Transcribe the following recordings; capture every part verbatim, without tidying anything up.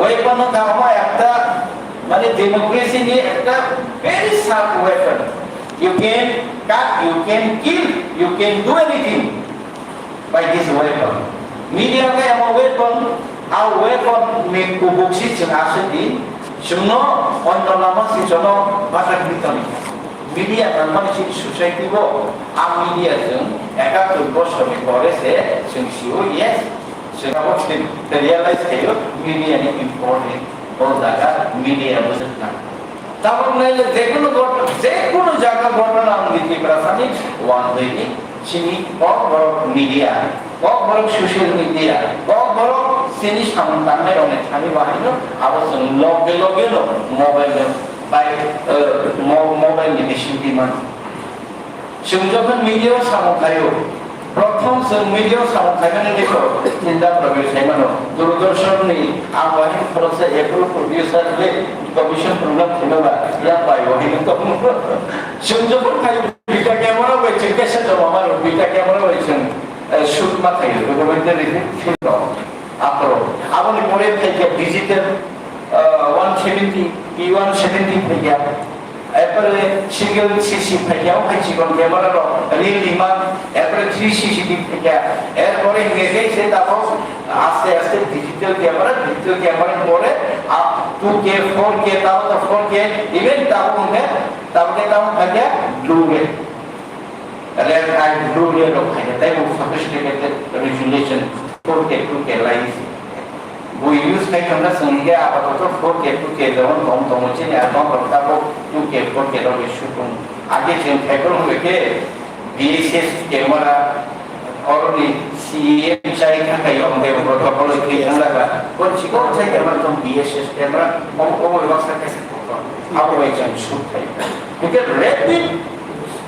Weapon no tamo ekta, mane democracy ni ekta very sharp weapon. You can cut, you can kill, you can do anything by this weapon. Media khe amo weapon, a weapon ni kubuk si chwng aswk di, chwngno onno lama si chwngno bathak ni tongkha. Media nangmani chini society o, a media chwng ekattor bosor ni pore se chwng sio, yes, chwng abo chwng realize khaio media ni important o jaga media bwswk nang. Tabuk naile jekono ghotona, jekono jaga ghotona wngdi Tiprasani wngdini chini Kokborok media, Kokborok social media, Kokborok chini samung tangnai rokni thani bahaino abo chwng loge loge no mobile no bai, eh, mo-, mobile ni bisingtwi mano. Chwng jokhon media o samung khaio, prothom chwng media o samung khaimani dekho, Chinta Pravesh saimano, Doordarshan ni ang wahini khoroksa approve producer le commission program kheno ba, yang bai wahini tongmo. Chwng jokhon khaio, duita camera bai chwng kaisa joma mano, duita camera bai chwng, eh, shoot ma khaio, documentary film rok, aphuru. Aboni pore phaikha digital, eh, one seventy, P one seventy phaikha. Erpore single C C phaikha, o hai chikon camera rok, reel lima, erpore three C C D phaikha, erpore hingke khe se tabok aste aste digital camera, digital camera ni pore a two K, four K, tabok four K, even tabok hingke, tabok khe tabok phaikha Blu-ray. Red eye, Blu-ray rok phaikha, tei bo sophisticated resolution, four K, two K lai. Bo use khai thangkha chwng hinkhe apatoto four K, two K jemon tong tongo chini album rok tabok two K, four K rok shoot tongo. Age chwng khai phuru hwnkhe B S S camera, oroni C M chai thangkha yong tei protocol khai thangkha. Bo chikon chai camera tong B S S camera, obo, obo baksa kaisa photo. Abo bai chwng shoot khai. Hwnkhe rapid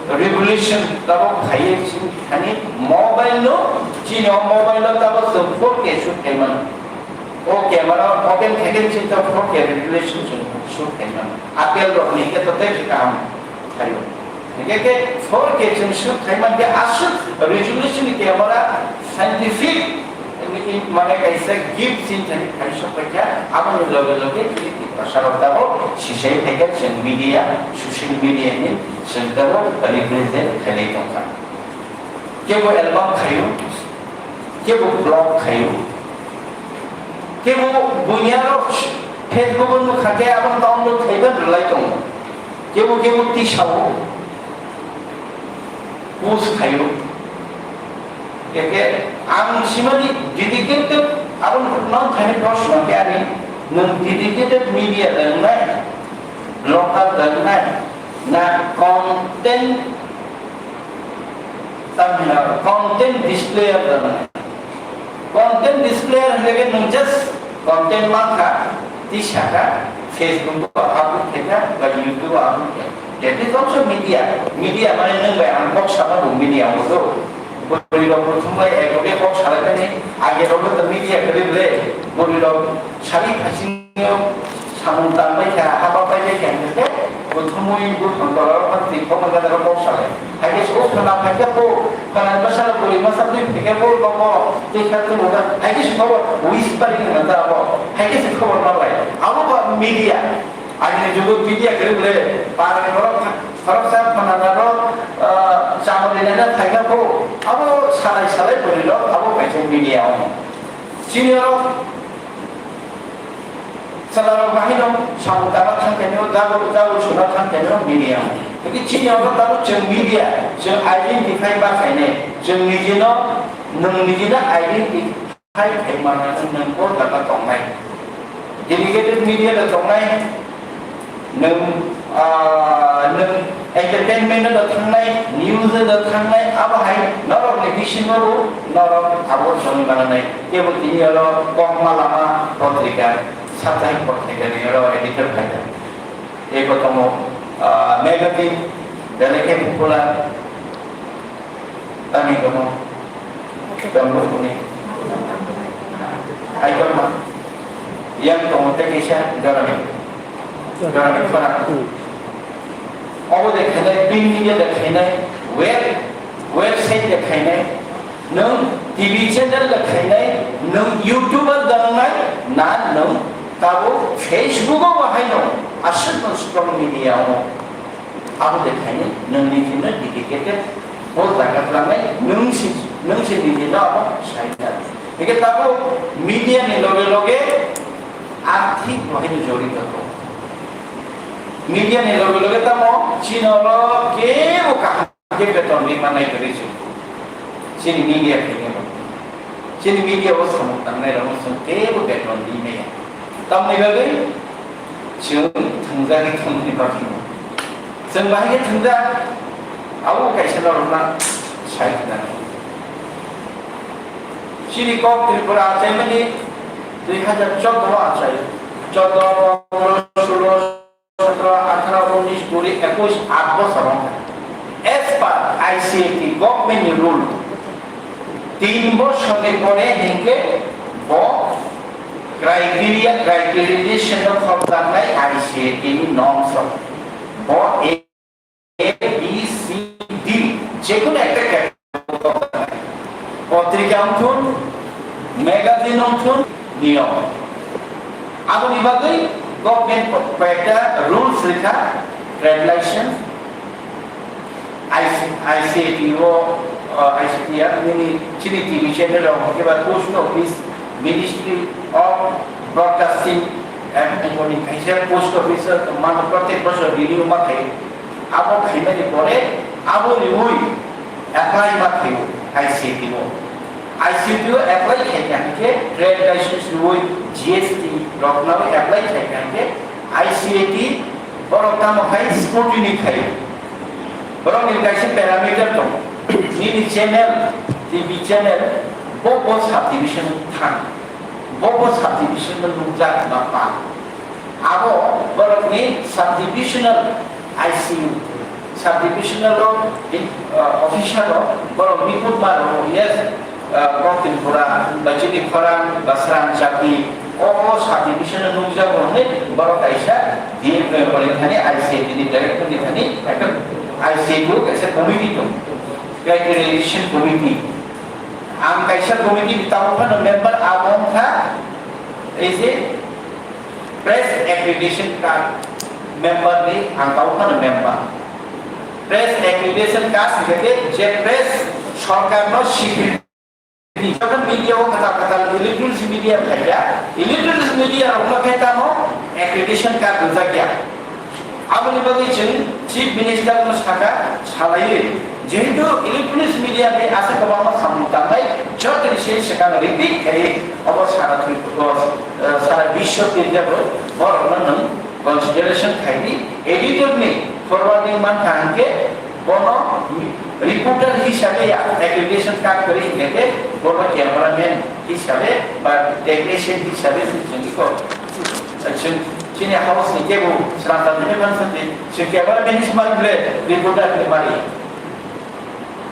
revolution tabok khaiye chini thani mobile no, chini o mobile no tabok chwng four K shoot khai mano. O camera open khaikhe chini tabok four K resolution chwng shoot khai mano. Apple rok ni khe to tei se kaham khaio. Hingke khe four K chwng shoot khai mankhe aswk resolution ni camera scientific mane kaisa gift chini thani khai sok paikha, aboni loge loge chini Tiprasa rok tabok sisai phaikha chwng media, social media ni chwng tabok represent khailai tongkha. Kebo album khaio, kebo blog khaio, kebo bunyarok Facebook o nukha khe abo download khaiba rwlai tongo, kebo kebo tisao post khaio. Eke ang simani dedicated abo nang thani proshno khe ani nwng dedicated media da wngnai, blogger da wngnai, na content Tamni content displayer rwna. Content displayer hwnkhe nwng just content mankha, tisakha, Facebook o upload khaikha ba YouTube o upload khaikha. That is also media. Media mane nwng bai ang kok sama bo media wngkha. Bwrwi rok bo thumbai eko khe kok salai mani age rok bo media kwrwi le bwrwi rok sari phasing Samung tangbai kha, haba pai bai kha, hingke bo thumui bo thang tola rok twi kok nang gana rok kok salai. Hai khe se o khana phai khe bo, khana bwsa rok bwrwi masa twi phai khe bo rok bo twi kha twi bo kha. Hai khe se khobor whispering hwnka ta abo. Hai khe se khobor ma bai. Abo ba media. Agini jugo media kwrwi bwle para ni borok khoroksa khana rok, ah, chamari nana phai kha bo. Abo salai salai bwrwi rok abo kaisa media ong. Chini rok Chwlarok bahai no samung tangna thang khe no, jabor jabor suna thang khe no media. Hwnkhe chini abo tabuk chwng media, chwng identify ma khainai, chwng nijino, nwng nijino identify khai mano, nwng o jaga tongnai. Dedicated media da tongnai, nwng, ah, nwng entertainment da thangnai, news da thangnai, abo hai norok ni bisingo bo norok abo soni mananai. Kebo tini oro Kokma Lama Potrika. Saptahik potrika ni oro editor khaijak. Eko tongo, ah, magazine, belai khe popular, tamni tongo, tongo kuni. Hai tongo, yang tongo tei kaisa Jorani, Jorani khora. Obo de khainai, print media de khainai, web, website de khainai, nwng T V channel de khainai, nwng YouTuber de wngnai, na nwng Tabuk Facebook o bo haino aswkno strong media o. Abo de khaini nwng nini no dedicated o jaga twlangnai nwng si, nwng si nini no abo sai da. Hingke tabuk media ni loge loge arthik bo haino jorito tongo. Media ni loge loge tamo chini oro kebo kaham. Hingke beton ri manai kwrwi se. Chini media khainai bo. Chini media o samung tangnai rok no chwng kebo beton ri maya. Tamni bagwi chwng thwngjagwi thangni bagwi no. Chwng bahai khe thwngjak, abo kaisa norok na sai khna. Chini kok Tripura achaimani dui hazar choudo o achai. Choudo, pondro, sulo, sotro, atharo, unis, kuri, ekush, aat bochor wngkha. As per I C A T government ni rule, tin bochor ni pore hingke bo criteria, criterialization no khopjaknai I C A T ni norms rok. Bo A, B, C, D, jekunu ekta category. Potrika wngthun, magazine wngthun, niyom. Aboni bagwi government koyekta rules rikha, trade license, I C, I C A T O, uh, I C A T O, nini chini T V channel rok, eba post office, Ministry of Broadcasting, and kaisa post office, mano protek bosor renew ma khai. Abo khaimani pore abo riui apply ma khaio I C A T o. I C A T o apply khaikha hingke trade license riui G S T rokno apply khaikha hingke I C A T borok tamo khai scrutiny khaio. Borok ni kaisa parameter tongo. Nini channel, T V channel, bo bo subdivision thang. Bo bo subdivision no nukjak ma pa. Abo borokni subdivisional I C U, subdivisional o, uh, officer o borok report ma rwo, yes, uh, kok Tripura, ba chini khorang, ba srang jati, o, o subdivision o nukjago hwnwi borok kaisa D M O ni thani I C A T ni director ni thani ekta I C A T o kaisa committee tongo, criterialization committee. Ang kaisa committee ni tabuk phano member, abo wngkha ei je Press Accreditation Card member ni ang tabuk phano member. Press Accreditation Card hingke je press sorkar no swikriti, jokhon media o kwtal kwtal electronic media phaikha, electronic media rok no khe tamo accreditation card rijak ya. Aboni bagwi chwng Chief Minister no saka, salaiwi, jehetu electronic media bai aswk kwbangma samung tangnai, jotoni se swkang repeat khaiwi obo sara Tripura, eh, sara biswa tirjabo borokno nwng consideration khaidi, editor ni forwarding mankha hwnkhe bono reporter hisabe ya, accreditation card kwrwi hwnkhe bono cameraman hisabe ba technician hisabe chwng iko. Chwng chini house ni teibo srangsa tini mansa tei chwng cameraman hismani ble reporter ni mari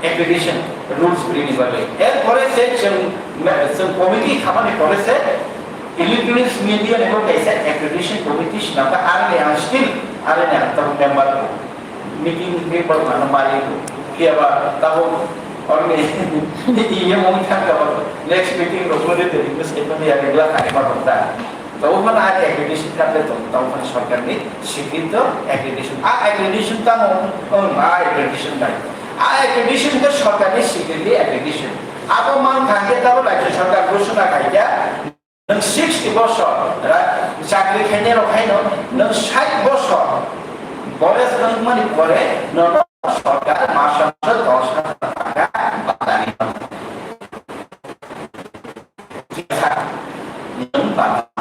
accreditation rules bini bagwi. Er pore se chwng, chwng committee khamani pore se electronics media ni bo kaisa accreditation committee swnamkha, aroni ang still aroni ang tabuk member. Meeting paper mano mari phiya ba tabuk orni iye mung thangka ba next meeting rok mode teri ko statement ya regla khai ma rok da. Tabuk mano a accreditation card le tong, tabuk mano sorkar ni swikrito accreditation. A accreditation tamo, um, a accreditation bai. A accreditation ke sorkar ni swikriti accreditation. Abo man thangke tabuk rajya sorkar ghosona khaikha. Nwng sixty bosor ra-, chakri khainai rok haino nwng sait bosor boyos wngmani pore nono sorkar masao dos hazar taka badani mano. Nwng badani.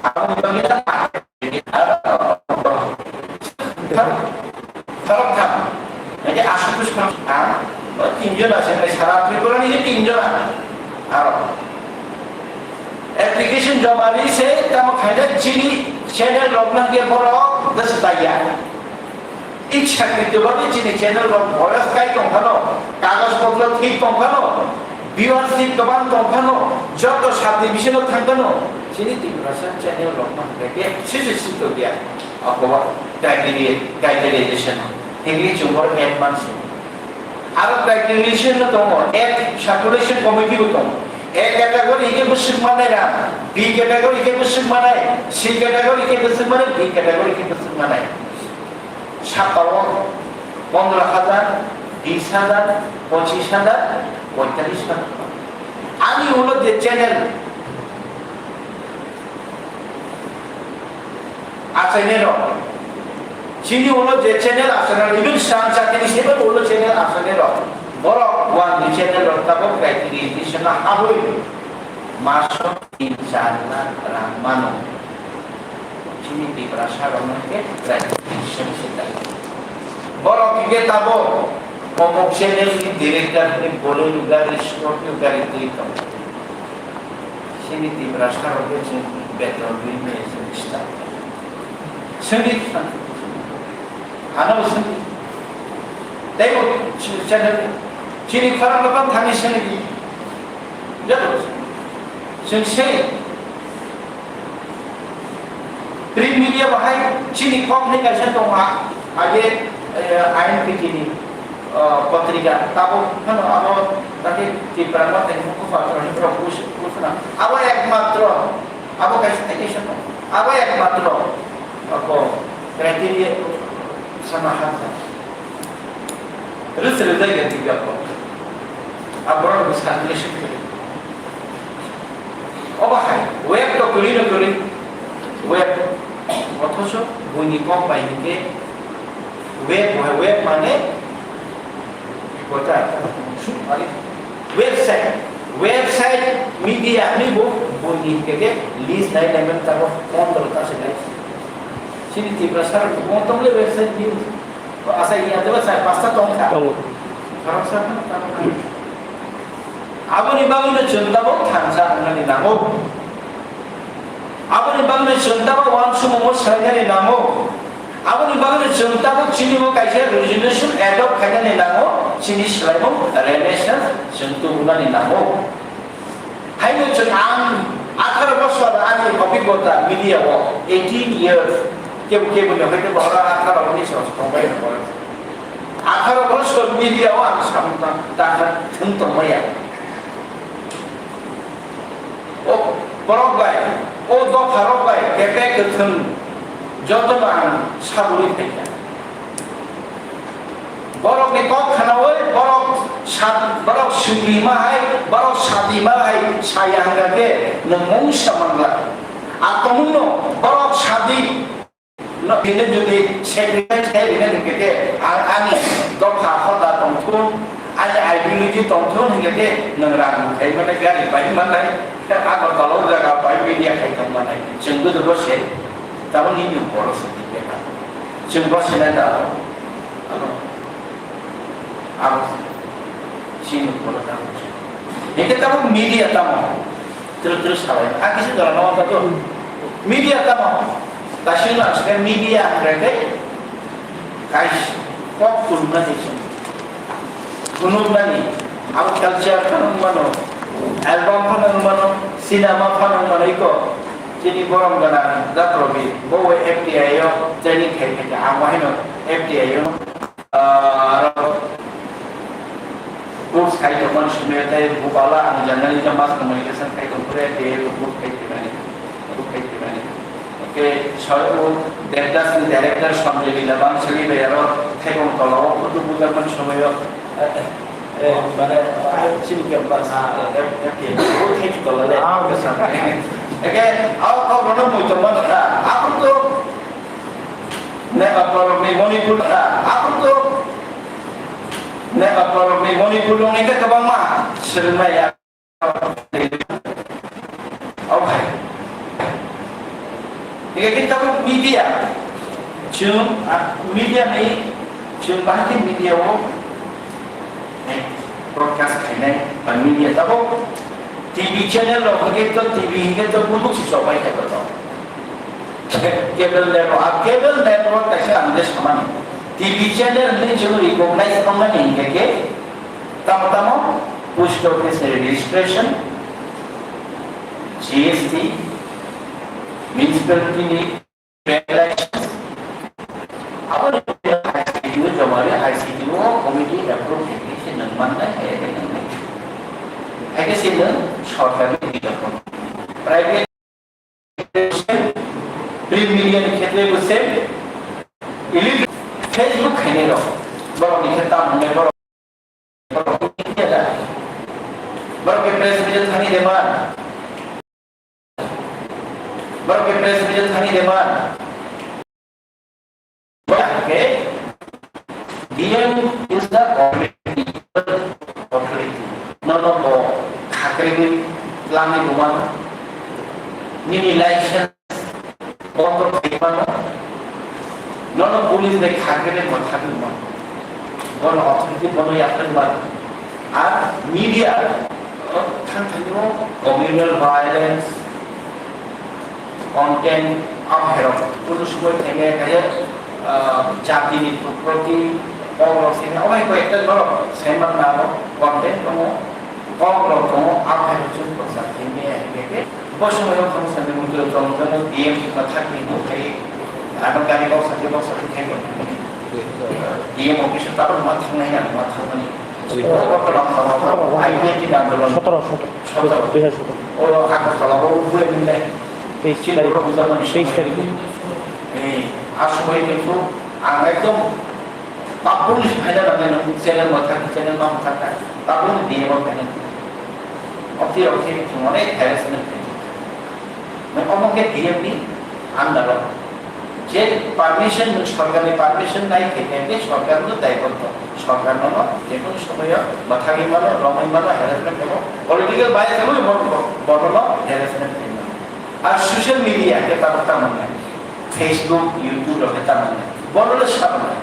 Aboni bagwi ta Khoroktham. Nai aswk khorok-, ah, o tinjon ase, nai sara Tripura ni tinjon aro. Application joma ri se tamo khaina chini channel rok nang ke borok das daya. Ichha krito bani chini channel rok boyos kai tong phano, kagoj potro thik tong phano, viewership kwbang tong phano, joto subdivision o thang phano, chini Tiprasa channel rok nang ke sisi sito dia. Abo criteria, criterialization. Hingke chwng bohrok advance. Aro criterialization no tongo, act circulation committee bo tongo. A category hwnkhe bwswk manai rang, B category hwnkhe bwswk manai, C category hwnkhe bwswk manai, D category hwnkhe bwswk manai. Saka o pondro hajar, bis hajar, pochis hajar, poitalish hajar. Ani ulo je channel achainai rok, chini ulo je channel achainai rok, even Sran Chatini sebo ulo channel achainai rok, borok wani channel rok tabok criteria ni sengha habwi maso tin char lakh rang mano. Chini Tiprasa rok no khe criteria ni sengha sita. Borok khe tabok omok channel ni director ni Bolero gari, Scorpio gari twi tongo. Chini Tiprasa rok khe chini beton rwi maya chini staff. Sengdi ano sengdi. Tei bo chini channel chini khorang no thani sengdi. Joto chwng sei print media bahai chini kok ni kaisa tongo, age, eh, I N P T ni, eh, patrika, tabo phano abo dake Tipra Motha ni mukho patro ni borok bus-, busna. Abo ekmatro, abo kaisa tei kaisa tongo. Abo ekmatro, abo criteria sana hakha. Rwchwrwk jagwi twiwi abo. Aborok bo circulation kwrwi. Obo hai, web to kwrwi no kwrwi. Web. Othocho buini kok bai hinkhe web, web mane kota, website. Website media ni bo buini hinkhe list nai nai man tabo pondro ta se nai. Chini Tiprasa rok bo tong le website news. Asa iya tebo sai pasta tong kha. Tongo. Khoroksa phano tamo kha. Aboni bagwi no chwng tabok thansa wngnani nango. Aboni bagwi no chwng tabok uansukmung swlainani nango. Aboni bagwi no chwng tabok chini bo kaisa resolution adopt khainani nango. Chini swlaimung renaissance chwng tubunani nango. Haino chwng ang atharo bosor ani obhigota media o eighteen years, kebo kebo ni hoite bohora atharo ni song tongbai no. Atharo bosor media o ang samung tang, tang, thung tongmaya. O borok bai, o dopha rok bai, kebek kwthwng joto no ang sabui phaikha. Borok ni kok khnaui, borok sa-, borok simi ma hai, borok sadi ma hai, saya hwnkha khe nwng mungsa mangla. Atomung no borok sadi no bini jodi sacrifice khai rina hwnkhe khe, a-, ani dopha hoda tongthun, ani ideology tongthun hwnkhe khe nwng rang khai mane gari bai manai, khe Agartala o jaga bai media khai tong manai. Chwng guduk bo se, tabuk nini borok se twi beka. Chwng bo se nai da. Ano. Abo chini ulo tamo. Hingke tamo media tamo. Terus terus salai. Aki se dora no to. Media tamo. Kasih na sekarang media mereka kais kok turun nanti sih. Turun nanti. Abo culture kan mana? Album kan mana? Cinema kan mana iko? Jadi borong gana. Dak robi. Bawa F T I yo. Jadi kayak kayak. Amo hino F T I yo. Ah, aro course khai tongmani somoi tei bupala ang journalism mass communication khai tongphuru, B A course khai tongmani, course khai tongmani. Oke, soyo Devdas ni director Sanjay Lila Bansali bai aro thaibong tola o photo bujakmani somoio, eh, eh, mane, ah, chini campus, ah, eh, eh, eh, bo khai tola le, ah, oke. Oke, au, au, bono moi tongmani kha. Aku to Nepal borokni Manipur, ah, aphuru to Nepal borokni Manipur wngkha kwbangma swrwngmaya. Oke. Hingke khe tabuk media, chwng, ah, media ni, chwng bahai khe media o broadcast khainai ba media tabuk T V channel rok hwnkhe to T V hwnkhe to buduk se chobai khe to. Cable network, a cable network kaisa ang de samani. T V channel hwnwi chwng recognize khaimani hwnkhe khe tamo tamo post office ni registration, G S T, municipality ni Aboni I C T O joma ri, I C T O committee approve khe se nwng mannai, hai khe nwng nai. Hai khe se nwng sor Print media ni khetre bo same. Elite Facebook khainai rok. Borok ni khe tam hwnwi borok. Borok khe press media thani de man. Borok khe press media thani de man. Borok khe D M is the authority. Nono bo khakrigwi lamwi bumano. Nini license Bondo khaimano, nono police bai khagene mwthagwi mano. Bono authority bono yaphang mano. Ar media, thang thangno communal violence, content, amherok, kunu sumoi khaimaya kaya, ah, jatini proti, kok rok sini, obai ko ekta norok saiman naro, content tongo. Kok rok tongo, a hai chwng bwsa thengya hingkhe khe, bo somoio khoroksa ni mukti rok tongmani D M bwthakni nukhai, ano gari boksa khe boksa khe khai tongmani. D M office o tabuk ma thangnai, ano ma thangnai. Oi. Bo kotor rok tongmani, I P F T ni andolon. Sotoro, sotoro. Sotoro. Dui hajar sotoro. O Agartala o bui minai. Teis tarik. Teis tarik. Eh, a somoi kintu ang ekdom Tabukni phaina nangnai nwng channel mwthak, channel ma mwthak kha. Tabukni D M o phaina nangnai. Obti rok khe chwng onek harassment khaijak. Nwng omo khe D M ni under o. Je permission, nwng sorkarni permission nai khe, khe sorkar no daibotto. Sorkar no jekunu somoyo mwthagwi mano, romwi mano, harassment khaio. Political bias wngwi bo, bo, bono no harassment khaio. Ar social media khe tabuk tamo nai. Facebook, YouTube rok khe tamo nai. Bono le sabo nai.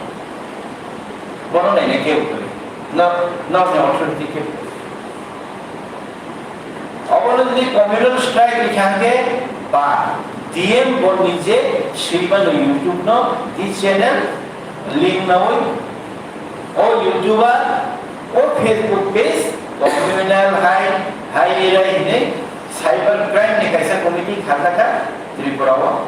Bono naina kebo kwrwi. No, no, no authority kebo kwrwi. Obono jodi communal strike wngkha hwnkhe ba D M bo nije swimano YouTube no di channel link nawi o YouTuber o Facebook page communal hai hai rai hinwi cyber crime ni kaisa committee khajakha Tripura o.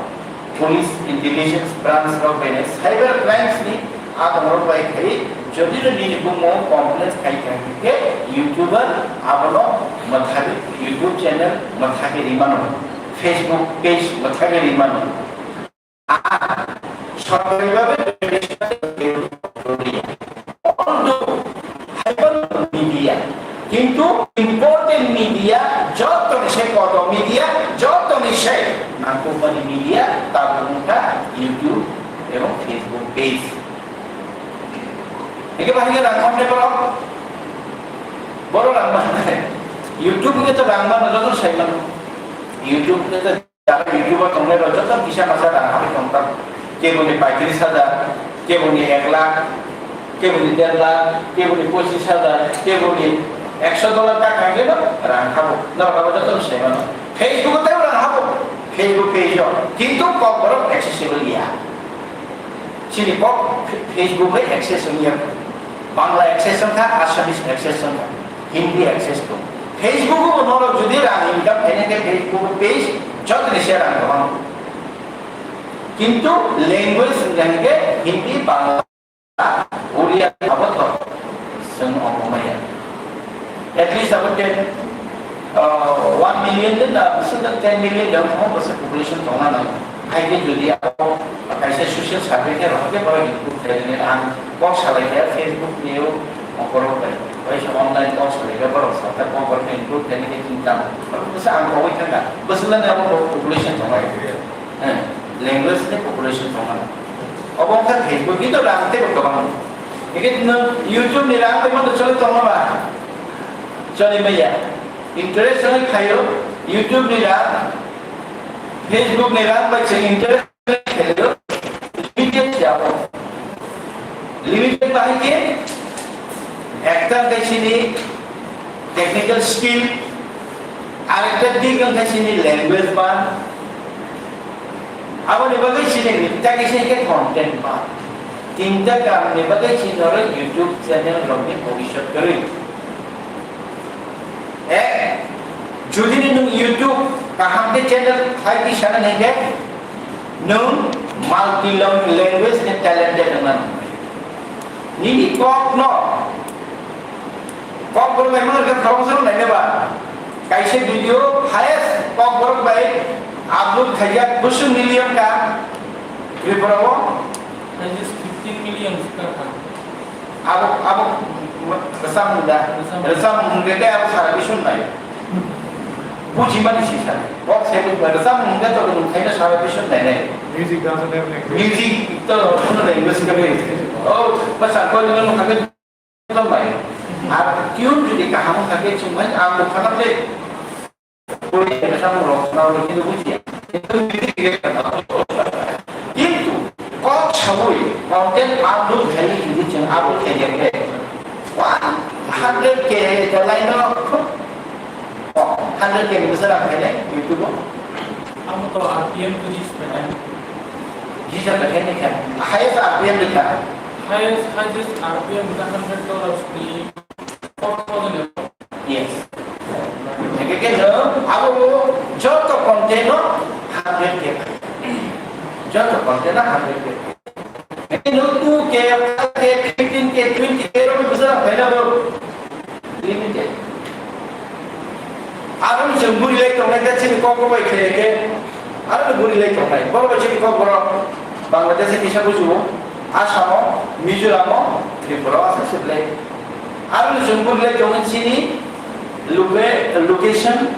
Police intelligence branch rok bai nai cyber crimes ni adong rok bai khai jodi no nini bumung complaint khai khai khe YouTuber abono mwthagwi YouTube channel mwthagwi rimano, Facebook page mwthagwi rimano. A sorkari bhabe Although, haiphano media, kintu important media, joto ni se koto media, joto ni se nangkukmani media, tabuk wngkha YouTube ebong Facebook page. Eke bahai rang khamne borok, borok rang mano. YouTube ke to rang mano, joto sai mano. YouTube ke to Jara YouTuber tongnai rok joto kisa masa rang habwi tongkha. Keboni paitris hajar, keboni ek lakh, keboni der lakh, keboni pochis hajar, keboni ekso dollar ta khaikhe no rang habo. Norok abo joto no sai mano. Facebook o tei rang habo. Facebook page o. Kintu kok borok accessible ya. Chini kok Facebook bai access wngya. Bangla access wngkha, Assamese access wngkha, Hindi access tong. Facebook o norok jodi rang income khaina khe Facebook page jotoni se rang kwbang. Kintu language wngkha hwnkhe Hindi, Bangla, Odia abo to chwng omo maya. At least abo ten, uh, one million din na, bwswk ten million din, omo bwswk population tongna nango. Hai khe jodi abo kaisa social survey khe rohor khe borok improve khainani ang kok salai khe Facebook ni o okorok bai. Kaisa online kok salai khe borok sa ta kok borok improve khainani khe chini tamo. Bwsa ang kogwi thangkha. Bwswk lani abo population tongo. Eh, language ni population tongo. Obo wngkha Facebook ni to rang teibo kwbang. Hingkhe nwng YouTube ni rang bai mano choli tongo ba? Choli maya. Interest wngwi khaio YouTube ni rang, Facebook ni rang bai chwng interest wngwi khaio. Limited jabo. Limited bahai khe ekta khe chini technical skill, arekta dik wngkha chini language ban, aboni bagwi chini ta kisa khe content ban. Tinta kamni bagwi chini oro YouTube channel rokni bhobishyot kwrwi. Eh, jodi ni nwng YouTube kaham khe channel khai di sana hingkhe nwng multi lang-, language ni talented wngna nang. Nini kok no Kokborok bai mano khe khoroksa no naina ba. Kaisa video highest Kokborok bai upload khaijak bwswk million ka, Tripura o? Highest fifteen million sukha kha. Abo, abo rwchapmung da? Rwchapmung. Rwchapmung hwnkhe tei abo sara bisi nai. Bujimani sisa. Kok se bujima. Rwchapmung hwnkhe to nwng khaina sara bisi nai nai. Music doesn't have language. Music to phone language khe. Oh, bwsa koi nwng kha khe tong bai. Ar tune jodi kaham kha khe chwng bai ang bo khana de. Koi khe samung rok na bo kintu bujiya. Kintu music khe khana. Kintu kok sawi content upload khai ni hindi chwng upload khai ya khe. One hundred K ta line no. Oh, hundred K ni bwsa rang khai nai YouTube o. Amo to R P M to this payment. Jisa ta khai ni kha. Highest R P M ni kha. Highest, highest R P M ta hundred dollars ni four thousand euro. Yes. Eke ke no, abo joto content no hundred K. Joto content no hundred K. Eke no two K, five K, fifteen K, twenty K ro bisa available. Limited. Aro ni chwng buri lai tongnai khe chini kok bai khe ke. Aro ni buri lai tongnai. Boro bai chini kok boro Bangladesh ni kisa bujibo. Assam o, Mizoram o, Tripura o asa siblai. Aro ni chwng buri lai tongnai chini loca-, location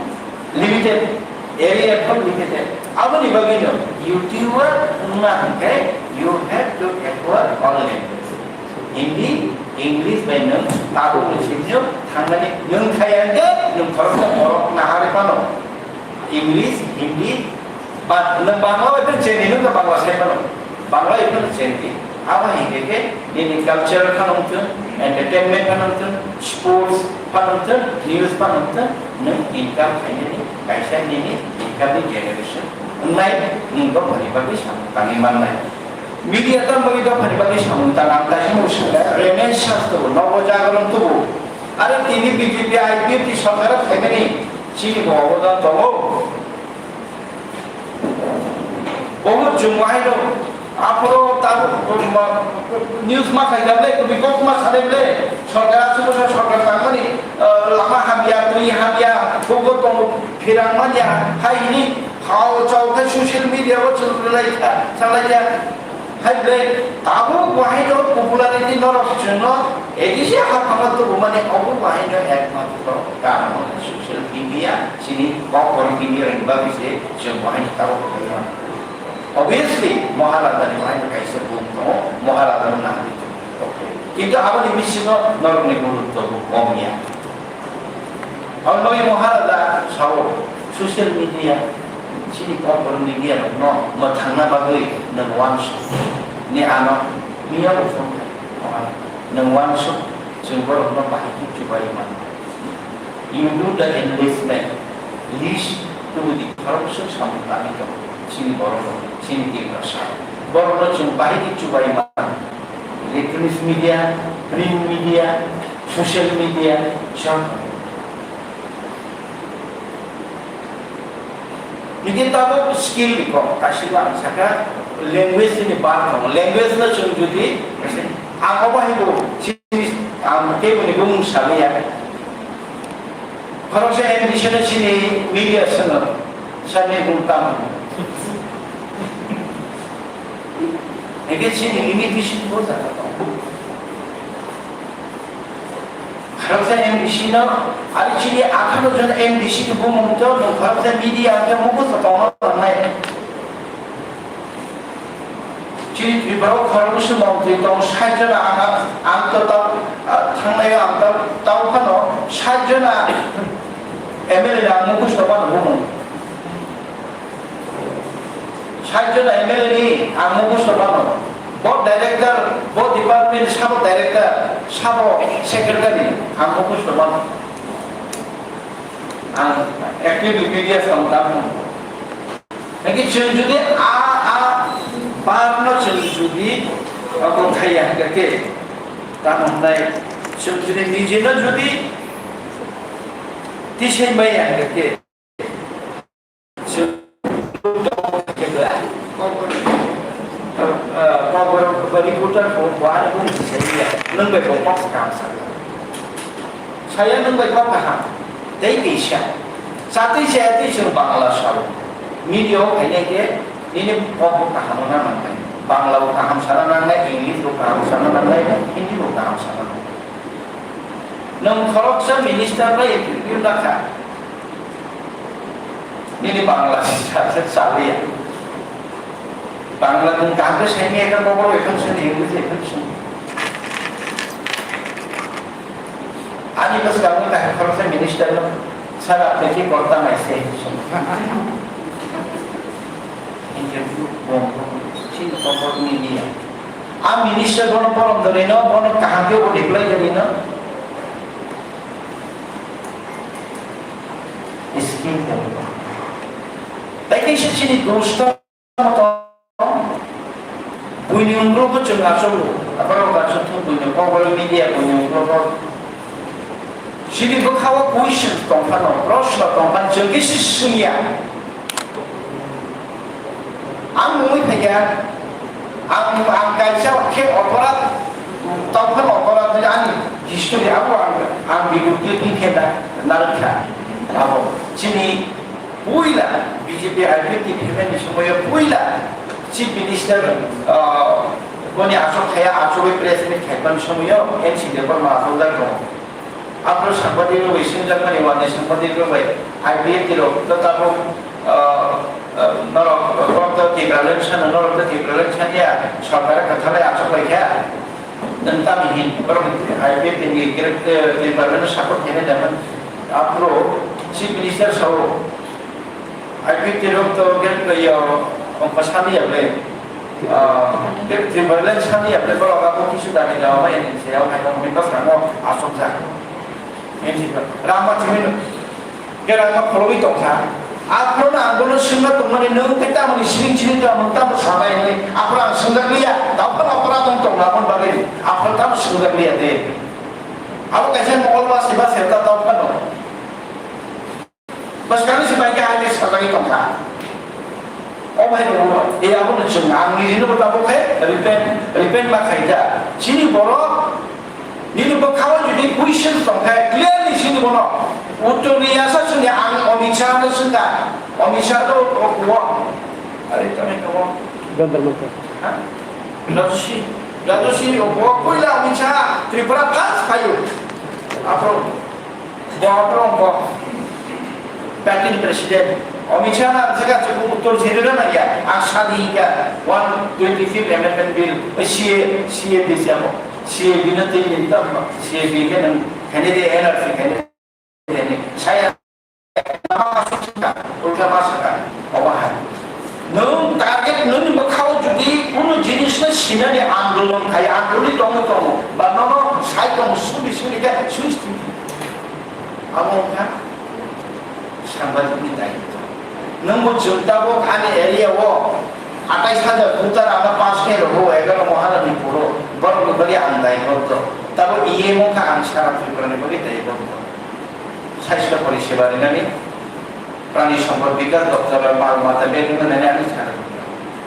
limited, area pho limited. Aboni bagwi no YouTuber wngna hwnkhe you have to acquire all language. Hindi, English bai nwng tabuk ni simi no thangnani nwng khai hwnkhe nwng khoroksa borok naharwi phano. English, Hindi, ba-, nwng Bangla bai phano chengdi, nwng khe Bangla sai phano. Bangla bai phano chengdi. Abo hinkhe khe nini culture phano wngthwng, entertainment phano wngthwng, sports phano wngthwng, news phano wngthwng, nwng income khainani kaisa nini income ni generation wngnai, nwng dophani bagwi samung tangwi mannai. Media tang bagwi dophani bagwi samung tang ang kaisa mung swkha, Renaissance tubu, Nobo Jagaron tubu. Are tini B J P I P F T sorkar o phaimani chini bo obodan tongo. Obo chwng bahai no aphoro tabuk, um, news ma khai da ble, kubui kok ma sanai ble, sorkar aswk bwsa sorkar tangmani, uh, lama hamya, twi hamya, bugo tongo phirang manya, hai hini hao chao khe social media o chwng rwlai kha, salai kha. Hai ble, tabuk bahai no popularity norok chwngno A D C haphangno tubumani obo bahai no ekmatro karon social media chini kokborok media ni bagwi se chwng bahai no tabuk khaima. Obviously, Maharajani bahai no kaisa bung tongo, Maharajano nahari tongo. Kintu aboni bisingo norokni gurutto bo kom ya. Abo bagwi Maharaja sao, social media, chini kokborok media rokno mwthangna bagwi nwng uansuk ni ano miya bo phone khai, nwng uansuk, chwng borokno bahai khe chubai mano. You do the enlistment, list to the corruption samung tangwi tongo chini borok rok, chini Tiprasa. Borokno chwng bahai khe chubai mano. Electronics media, print media, social media, sab. Nini tabuk skill ni kok, kaisa ang saka language ni bar tongo. Language no chwng jodi ang obo hai bo chini ang tei boni bumung sabai ya. Khoroksa M D C no chini media swngo, sani bung tamo. Eke chini limitation bo jaga tongo. Khoroksa M D C no, ari chini atharo jon M D C ni bumung to, no khoroksa media hwnkhe mukhus tongma nangnai. Chini Tripura o khoroksa montri tong, sait jona ang, ang to tao, ah, thangnai ang tao, tao phano sait jona M L A ni ang mukhus tongma no bumung. Sait jona M L A ni ang mukhus tongma no. Bo director, bo department sabo director, sabo secretary, ang mukhus tongma no. Ang actively media samung tangmung. Naki chwng jodi a, a bar no chwng jodi abo khaiya hwnkhe, tamo hwnai chwng jodi nijino jodi tisai maya hwnkhe, Kokborok reporter bo bo ani bumung se ya. Nwng bai bo kok kaham sa. Saya nwng bai kok kaham. Tei kaisa. Chatwi chaya twi chwng Bangla sao. Media o phainai khe nini kok bo kaham wngna nangnai. Bangla bo kaham sana nangnai, English bo kaham sana nangnai, Hindi bo kaham sana nangnai. Nwng khoroksa minister bai interview lakha. Nini Bangla sisa se chaliya. Bangla nwng kaham khe saimaya khe kokoro ekhon sani, English ekhon sani. Ani bwskango kaham khoroksa minister no, "Sir, apni ki korta naise?" Interview bondo, chini kokor media. A minister bono borom dori no, bono kaham khe bo reply dori no. Scheme dori no. Tai kaisa chini dosto Buini ungkrogo chwng achukgo, aborok achukthok buini kokborok media buini ungkrogo. Chini bwkhao question tongphano, proshno tongphano, chwng khe se swngya. Ang mungwi phaikha, ang, ang kaisa khe oporadh, tongphano oporadh ani history abo ang, ang bigotwi khe na, narwkha. Abo chini Puila B J P I P F T ni phaimani somoio puila Chief Minister, ah, boni achuk thaya, achugwi press meet khaimani somoio M C Debbarma achukjak tongo. Aphuru sangbadik rok bai swngjakmani uanai sangbadik rok bai I P F T rok to tabuk, ah, ah, norok, norok to Tipraland sano, norok to Tipraland sanya, sorkar kwthalai achuk laikha. Nwng tamni hin, borok I P F T ni, eh, Tipraland no support khainai da man. Aphuru Chief Minister sao, I P F T rok to gate bai yo, ongkha sani ya ble. Ah, gate Tipraland sani ya ble, borok abo kisu dani da, omo N C A o hai tong, bini bwskango no asokjak. N C A, rama chini no. Khe rang ma khorogwi tongkha. Aphuru ang bono swngna tongmani, nwng khe tamoni siring siring tongmani, tamo sanai hinwi. Aphuru ang swngjak liya, tamo phano aparadh wng tong aboni bagwi. Aphuru tamo swngjak liya de. Abo kaisa mokol ba se ba se ta tamo phano. Bwskangni se bai khe hai khe sajagwi tongkha. O bhai rok, e abo no chwng ang nini no tabuk khe repent, repent ma khaijak. Chini borok nini bwkhao jodi question tongkha, clearly sini bono uttor riyasa sini ang Amit Shah no swngkha. Amit Shah to o kuo. Are tamo kuo. Jantar Mantar. Ha? Rajoshi. Rajoshi o kuo puila Amit Shah Tripura first phaio. Aphuru Bo, bo, bo. Party ni president. Amit Shah na ang saka chuku uttor jherera na ya. Ang sadi ka one twenty fifth amendment bill, C A, C A B siya mo. C A B na tin din tam, C A B ke nang kani de N R C kani de ni. Saya ma saka, ulta ma saka. Oba hai. Nwng target nwng bwkhao jodi kuno jinis no sinani andolon khai, andolon tongo tongo, ba nono sai tongo sudi sudi khe sudi sudi. Amo wngkha sambajikni daitto. Nwng bo chwng tabuk ani area o atais hajar voter ano pass khe rwo, egaro Maharani puro, borokni bagwi ang daiboddo. Tabuk E M wngkha ang sara Tripurani bagwi daiboddo. Saisto poriseba rinani, prani sompod bikas doptor mal mata bag rinani ani sara.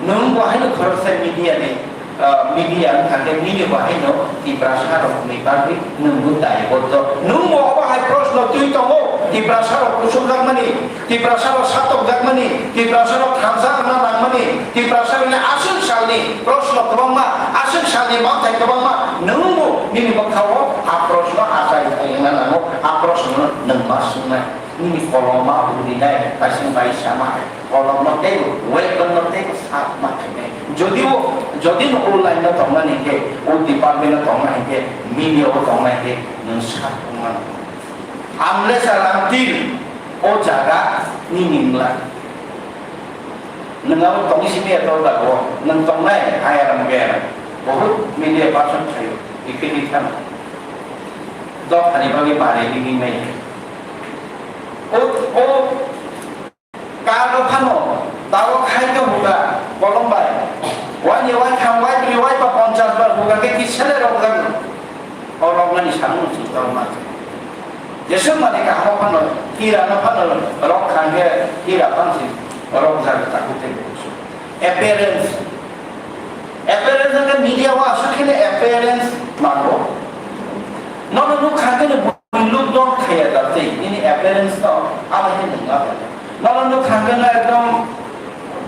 Nwng bo haino khoroksa media ni, ah, media wngkha khe nini bo haino Tiprasa rokni bagwi nwng bo daiboddo. Nwng bo obo hai proshno twi tongo, Tiprasa rok kusubjakmani, Tiprasa rok satokjakmani, Tiprasa rok thansa wngna nangmani, Tiprasa rokni aswk salni proshno kwbangma, aswk salni manthai kwbangma, nwng bo nini bwkhao a proshno achai wngna nango, a proshno nwng ma swngnai. Nini koloma bo rinai, kaisa bai sama hai. Kolomno teibo, weaponno teibo, sakma khainai. Jodio, jodi no o line no tongmani khe, o department no tongmani khe, media o tongmani khe, nwng sak wngmano. Unless and until o jaga nini wngla. Nwng abo tongwi simi eto dago, nwng tongnai, I R M, B R M. Bahut media person thaio, ikhe ni thang. Dophani bagwi bari nini mai. O, o, Kar no phano, tabuk hai khe huga, kolom bai. Waini wai tham, wai bri, wai pa ponchas bar huga khe kisa le rok jago. O rok nani samung si tong ma. Jeswk mani kaham phano, hira no phano, rok khan khe hira phan si, rok jago taku te. Appearance. Appearance hwnkhe media o aswk kheno appearance mango. Nono nuk kha kheno buini look down khaya da tei nini appearance no abo khe nung ma kha. Nono nuk kha kheno ekdom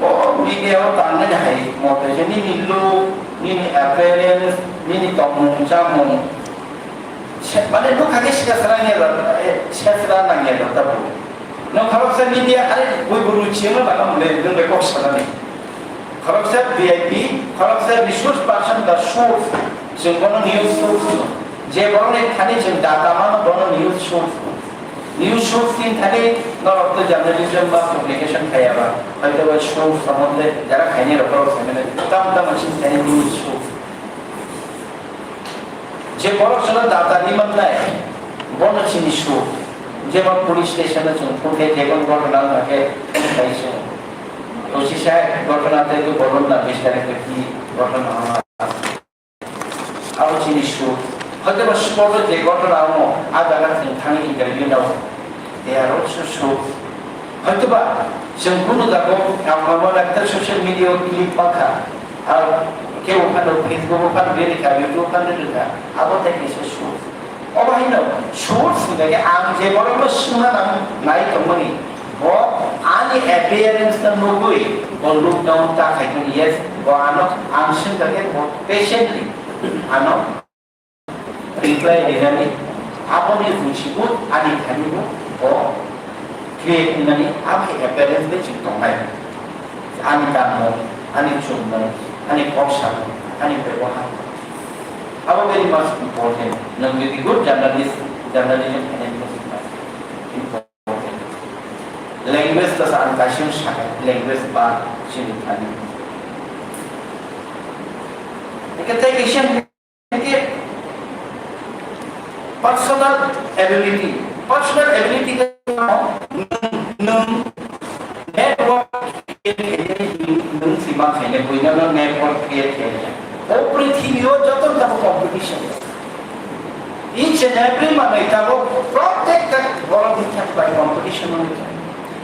o media o tangnani hai mote je nini look, nini appearance, nini tongmung chamung, se-, mane nukha khe sesra nangya da, eh, sesra nangya da tabuk. Nwng khoroksa media, are bui buru chiyungno nangma mole nwng bai kok sanani. Khoroksa V I P, khoroksa resource person da source, chwng bono news source hwno. Je borokni thani chwng data mano bono news source hwno. News source ni thani norok to journalism ba publication khaiya ba, hoito ba source sombonde jara khainai rok borok saimano tam tam chini thani news source. Je borok chwngno data ri mannai, bono chini su. Jemon police station-o chwng phone khe jekon ghotona wngkha khe phone khai se. O C sir, ghotona tei khe bolon na, bish tarikh khe ki ghotona wngkha. Abo chini su. Hoito ba spot-o je ghotona wngo, a jaga chwng thangwi interview nao. They are also su. Hoitoba chwng kunu jago, ang mama ekta social media o clip mankha, ar kebo phano Facebook o phano rwrwkha, YouTube o phano rwrwkha, abo tei kaisa source. Obo haino source hwnkha khe ang je borokno swngna nang nai tongmani, bo ani appearance no nugwi bo look down ta khai tong, yes, bo ano ang swngkha khe bo patiently ano reply rinani, aboni bujigo ani thani bo, bo create wngnani, abo hai appearance bai chwng tongnai. Ani kanmung, ani chumung, ani kok samung, ani bebohar. Abo very much important. Nwng jodi good journalist, journalism khainani muchungkha, important. Language to sa ang kaisa sakha, language ba chini thani. Eke tei kaisa Personal ability, personal ability khe nwng, nwng network create khainai, nwng sima khainai, buino nwng network create khainai. O prithibi o joto jabo competition. Each and every manwi tabuk protekta borok ni thani bai competition wngwi tongo.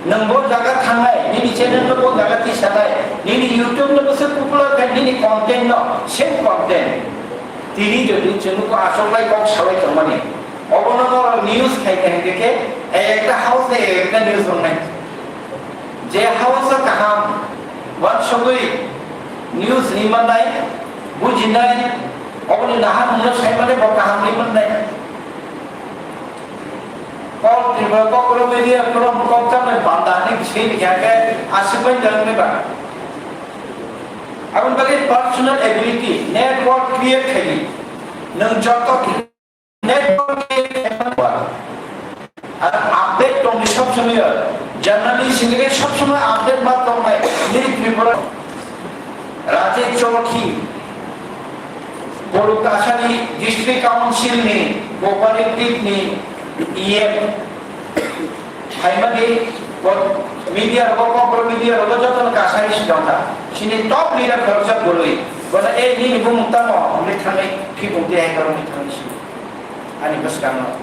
Nwng bo jaga thangnai, nini channel no bo jaga tisanai, nini YouTube no bwswk popular khai, nini content no same content. Tini jodi chwng aswk lai kok salai tongmani, obono norok news khai khai hwnkhe khe, ekta house ni ekta news wngnai. Je house o kaham, uansugwi news ri mannai, bujinai, oboni naharmungno sai mannai, bo kaham ri mannai. Kok Tripura, kok Oro media, kok, kok chamani banda hinwi sini khe, khe aswk bai dalni ba. Aboni bagwi personal ability, network create khaidi. Nwng joto network create khaima ba. Ar update tongdi sob somoi, journalist hinwi sob somoi update ma tongnai, ni Tripura. Rajesh Chowdhury, Borok Kasari District Council ni cooperative ni E M phaimani bo media rogo, kokborok media rogo jotono kasari sijokha. Chini top leader khoroksa bwrwi. Bono, "Ei, nini bumung tamo?" hwnwi thangwi thwibung tei hai borokni thangwi si. Ani bwskango.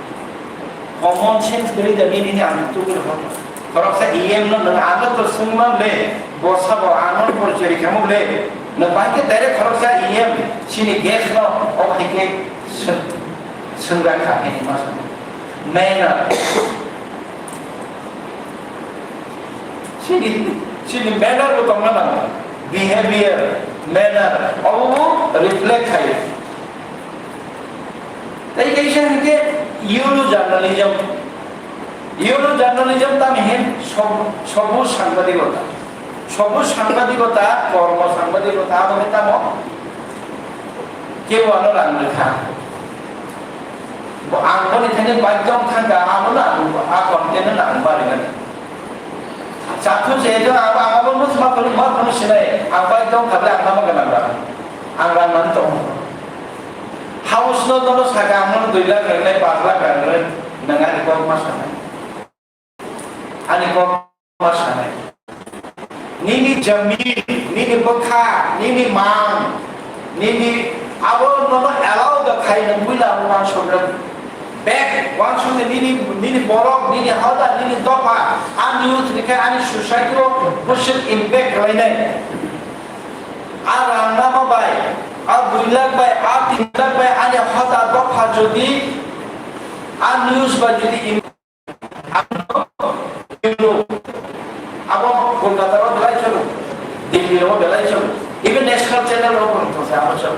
Common sense kwrwi da nini, nini ang tubui rw hono. Khoroksa E M no nwng ano to swngma le, bo sabo ano porichori kamo le. Nwng bai khe direct khoroksa E M chini guest no o hai khe swng-, swngrak kha khe ma swng. Manner. Chini, chini manner bo tongma nango. Behavior, manner, obo bo reflect khayo. Tei kaisa hinkhe Euro journalism. Euro journalism tamo hin sob-, sobu sangbadigota. Sobu sangbadigota, kormo sangbadigota, abo khe tamo kebo ano rang rwkha. Bo ang boni thani baidhyo wng thangkha, abono ang a content no ang barimani. Chathu se jo ang, ang abo no sma phuru, ma phuru sinai, ang baidhyo wng kha bole ang tamo gwnang rang. Ang rang man tongo. House no jono saka ang no dui lakh rwnai, panch lakh rwnai, nwng ani kok ma sanai. Ani kok ma sanai. Nini jamin, nini bwkha, nini mang, nini abo nono allow da khai nwng buila abo uansuk rwdi. Bek uansuk nini, nini borok, nini hoda, nini dopha, ani youth ni khe ani society o bwswk impact khlainai. A rang nama bai, a dui lakh bai, a tin lakh bai, ani hoda dopha jodi a news bai jodi im-, abo Kolkata ro belai chalo. T V rok belai chwng, even national channel rok bo tongsa abo chwng.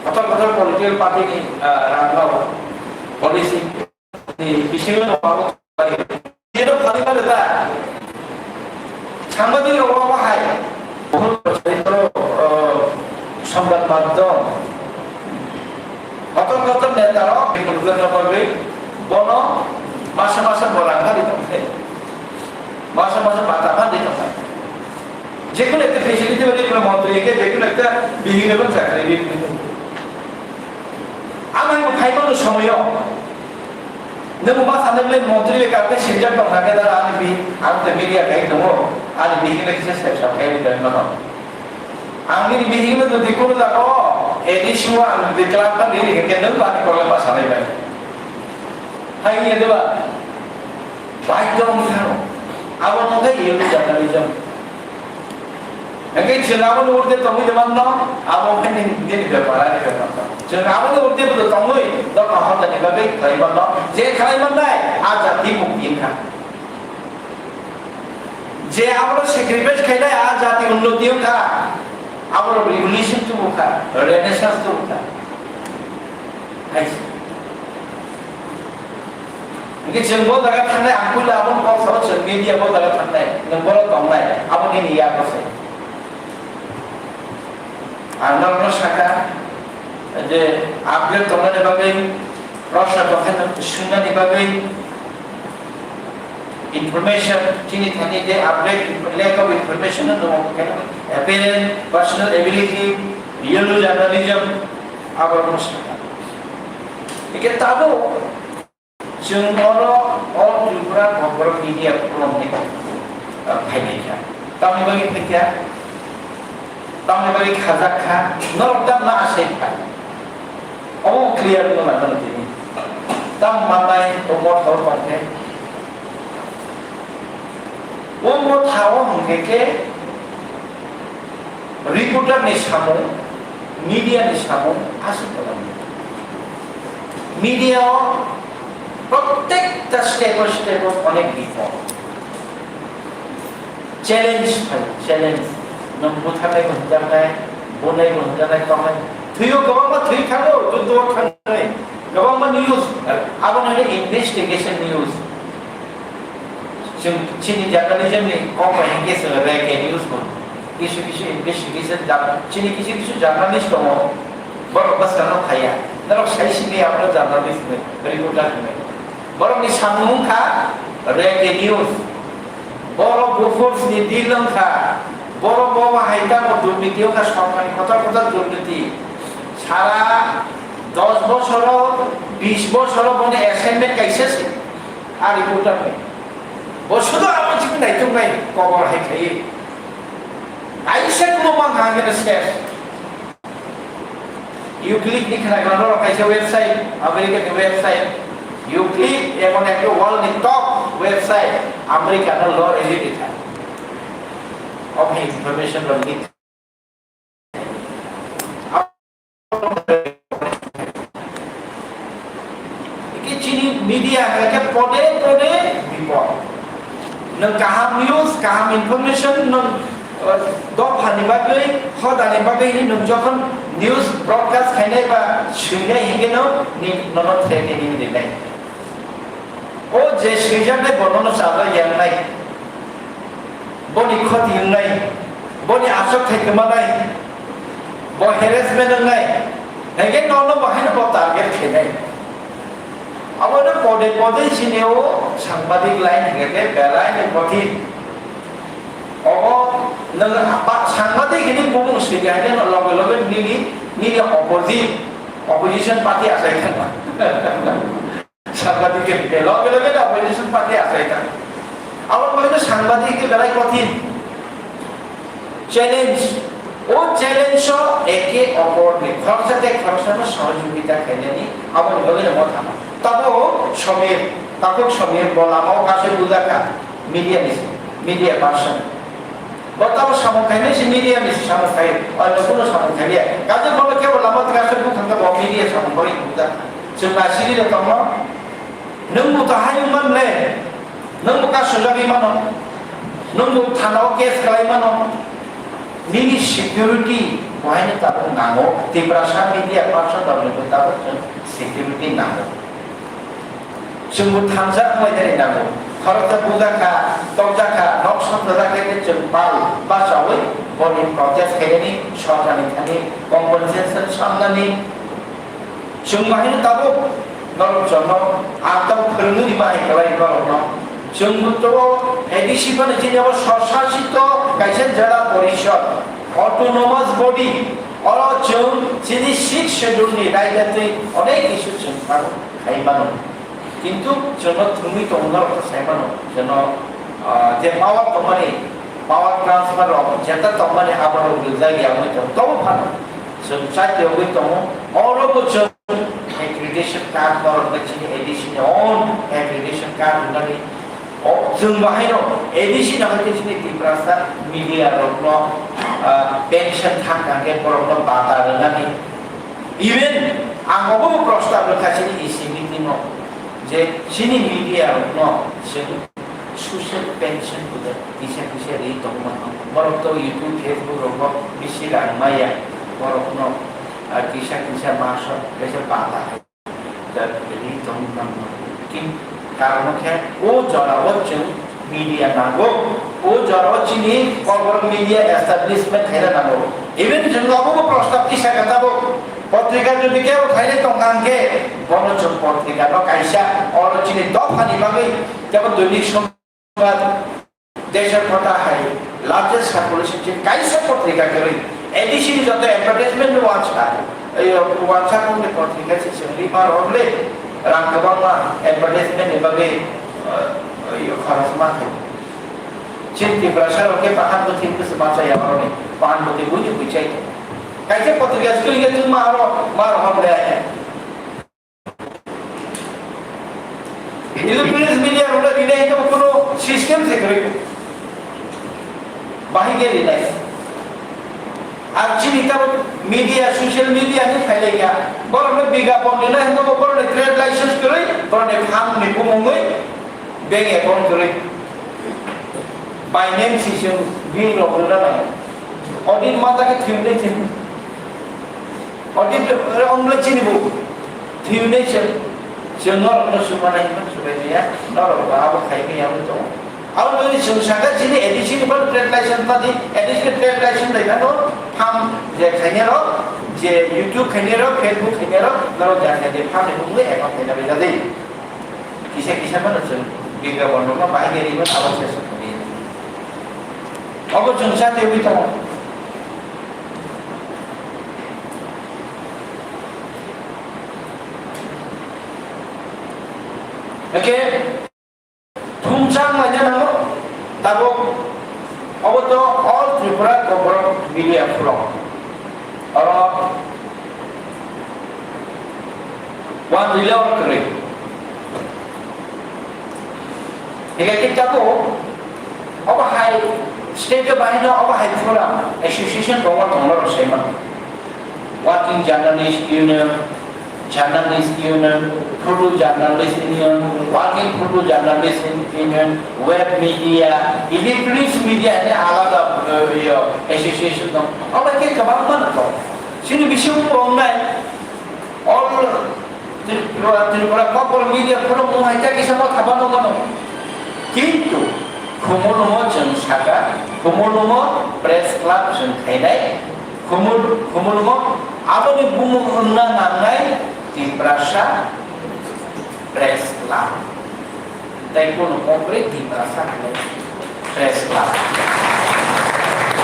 Kotor kotor political party ni, ah, rang rok, policy ni bisingo no abo. Jeno phani mane ta. Sangbadik rok bo hai. Bohut procharitor, ah, songbad madhyam. Kotor kotor neta rok, bono masa masa borang hari tongkhe. Masa masa bata bandi tongkhe. Jekunu ekta facility bani ekta montri ke, jekunu ekta bihik ekta chakri bihik. Ama imo phaimano somoyo. Nung ma sana bile montri le kapte sinjak tong thake da ani bi, ang te media kai tongo, ani bihik le kisa sep sap kai tongo. Ang nini bihik le dudi kono jago, A D C o ang dudi club ta nini ke nung ba ni kola ba sanai bai. Hai ye deba. Bai tong thano. Abo no kai ye journalism. Hingke chwng aboni urde tongwi de manno, abo khe nini, nini bepar, ani bepar. Chwng aboni urde bo tongwi, dophani hotani bagwi khlai manno. Je khlai mannai, a jati mukti wngkha. Je abono sacrifice khainai, a jati unnoti wngkha. Abono revolution tubukha, renaissance tubukha. Hai se. Hingke chwng bo jaga thangnai, ang puila aboni kok sao chwng media bo jaga thangnai, nwng boro tongnai, abo nini yago se. Ang norokno sakha je upgrade tongnani bagwi, proshno tongkha sungnani bagwi, information chini thani je upgrade, lack of information no apparent personal ability, yellow journalism, abo no sakha. Hingke tabuk Chwng oro All Tripura Kokborok Media Forum ni, ah, phainai kha. Tamni bagwi phaikha, tamni bagwi khajak kha, norok tam na asai kha. Obo clear wngna nang tini. Tam mannai o motha o tongkhe. O motha o hwnkhe khe reporter ni samung, media ni samung aswk kwbangma. Media o Prottekta step o step o onek bipod. Challenge phai, challenge. Nwng butharnai bo hwnjaknai, bunai bo hwnjaknai, tongnai. Thwio kwbangma thwi thango, juddo thangnai. Kwbangma news, abono hino investigation news. Chwng chini journalism ni kok bai hwnkhe chwng rege news bo. Kisu kisu investigation jam, chini kisu kisu journalist tongo. Borok bwskango phaiya. Norok sai sini abono journalist hwnwi, reporter hwnwi. Borokni samung wngkha rege news. Borok buphur sini deal wngkha. Borok bo bahai tamo durniti wngkha, sorkarni kotor kotor durniti. Sara dos bosoro, bis bosoro boni assignment kaisa se. A reporter ni. Bo sudo abo chini naituknai kobor hai khai. Kaisa kuno mang hangene ses. Euclid ni khna khna norok kaisa website, America ni website. Euclid emon ekta world ni top website, America no law elite kha. Obo information rok ni Eke chini media hwnkhe pode pode bipod. Nwng kaham news, kaham information, nwng, eh, dophani bagwi, hodani bagwi hinwi nwng jokhon news broadcast khainai ba swinai hinkhe no ni, nono threat ni hinwi rinai. O je swijaknai bo nono chajak yangnai. Boni khoti wngnai, boni aswk thai kwmanai, bo harassment wngnai, hingke nono bo haino bo target khainai. Abono pode pode chini o sangbadik line hingke belai ni kothin. Obo nwng ba sangbadik hini bumung swika hingke no loge loge nini, nini opposite, opposition party achai thangma. Sangbadik ke loge loge da opposition party achai ta. Abo bagwi no sangbadik ke belai kothin. Challenge. O challenge o eke opor ni khoroksa tei khoroksa no sohojogita khainani abo ni bagwi no mo thangma. Tabo Samir, Takhuk Samir bo lama o kasui bujakha media ni, media person. Bo tamo samung khainai se media ni se samung khai, oino kuno samung khaiya. Kaje bono kebo lama twi aswk bukhang khe bo media samung bai bujak. Chwng na siri rok tongno, nwng bo to hayung man le, nwng bo kasujagwi mano, nwng bo thana o case khlai mano, Nini security bohaino tabuk nango, Tiprasa media person rokni bo tabuk chwng security nango. Chwngbo thangjak wnglainani nango. Khoroksa bujakha, tokjakha, nok songchajak khe chwng pal bachaui boni protest khainani, sorkarni thani compensation samnani. Chwng bahai no tabuk norok chwngno ang tabuk phwrwngwi rima hai kwlai norokno. Chwng to A D C phano chini abo swsasito kaisa jela porishod, autonomous body, oro chwng chini sixth schedule ni raida twi onek issue chwng tabuk khai mano. Kintu chwngno thwngwi tongo norok khe sai mano, chwngno, ah, je power tongmani, power transfer rok jeta tongmani abo rok rijak ya wngwi tong, tobo phano chwng chati wngwi tongo. Oro bo chwng accreditation card norok bai chini A D C ni own accreditation card rwnani, o, chwng bahaino A D C ni hai khe chini Tiprasa media rokno, ah, pension thang thang khe borokno bata rwnani. Even ang obo bo prostab rwkha chini E C meeting o je chini media rokno chwng social pension bo kisa kisa ri tongma borok to YouTube, Facebook rogo bisi rang maya borokno, ah, kisa kisa maso kaisa bata hai. Ri tong nang. Kin karon khe o jora o chwng media nango. O jora o chini Kokborok media establishment khaina nango. Even chwng obo bo prostab kisa kata bo potrika jodi kebo khaina tong kha hwnkhe bono chwng potrika no kaisa oro chini dophani bagwi kebo Doinik Song Desha kota hai largest circulation chini kaisa potrika kwrwi. A D C ni joto advertisement ni wansa. Ei wansa kong ni potrika si sengri ma rok le rang kwbangma advertisement ni bagwi, eh, ei khorokma khai. Chini Tiprasa rok khe bahan bo thik bwswk mansa ya oro ni. Bahan bo thik buini buichai. Kaisa potrika si khe tuma aro ma rok le. Electronic media rok rinai hwnkhe bo kuno system se kwrwi. Bahai khe rinai. Ar chini tabuk media, social media ni phailai kha. Borok no bigapon rinai hwnkhe bo borok ni trade license kwrwi, borok ni farm ni bumungwi bank account kwrwi. Binance si chwng bill rok rwna nango. Audit ma ta khe thwimlai thwim. Audit, eh, ongla chini bo. Thwimlai chwng, chwng norok no sumana hinwi sumai maya, norok bo abo khai maya wngwi tongo. Abo nini chwng saka chini A D C ni ban trade license padi, A D C ni trade license dai kha no, farm je khainai rok, je YouTube khainai rok, Facebook khainai rok, norok jani jani farm ni bumungwi account khaina bai jadi. Kisa kisa phano chwng bigapon rokno bahai khe rwmani abo se sokmani. Obo chwng sa twiwi tongo. Hwnkhe thumchang laina nango tabuk obo to All Tripura Kokborok Media Forum. Oro One level kwrwi. Hingke khe tabuk obo hai state o bahai no obo hai forum association tongo tongo rw se mano. Working Journalist Union, Journalist Union, Photo Journalist Union, Working Photo Journalist Union, Web Media, Electronics Media hwnwi alada, eh, yo, association dong. Obo khe kwbangma no tongo. Chini bisingo tongnai All Tripura, Tripura Kokborok Media Forum mung hai kisa mo thaba no mano. Kintu Khumulumo chwng saka, Khumulumo Press Club chwng khainai, Khumul-, Khumulumo aboni bumung wngna nangnai Tiprasa Press Club. Tei bono kok bai Tiprasa hwnwi Press Club.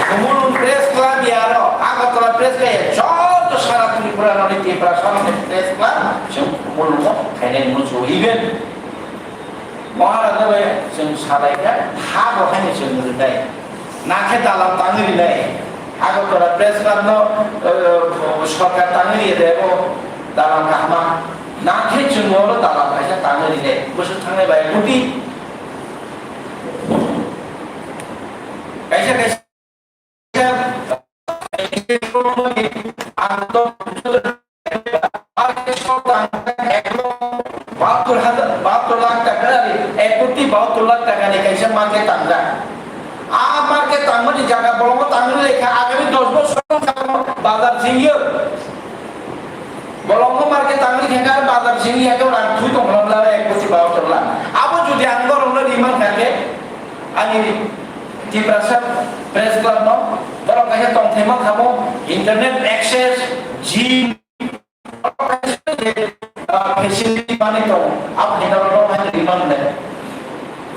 Khumulwng Press Club ya aro, Agartala Press Club ya, joto sara Tripura rokni Tiprasa rokni Press Club, chwng Khumulwngo khainai muchungo. Even Maharaja bai chwng salaikha, ha bo haino chwng rwnai. Nakhe dalam tangwi rinai. Agartala Press Club no, eh, sorkar tangwi rinai, abo dalam kahma. Nakhe chwng oro dalam kaisa tangwi rinai. Bwswk thangnai bai koti. Kaisa kaisa bahattor hajar, bahattor lakh taka, ek koti bahattor lakh taka ni kaisa market tangjak. A market tangmani jaga bolongo tangwi lekha, agami bazar singyo. Bolongo market tangwi thangkha bazar singya to rang thui tong lam la ek kochi bao tong la. Abo jodi ang borok no riman kha khe ani Tiprasa Press Club no borok kaisa tongthai ma khamo internet access, gym, facility mani tong, abo hai tong rok hai riman le.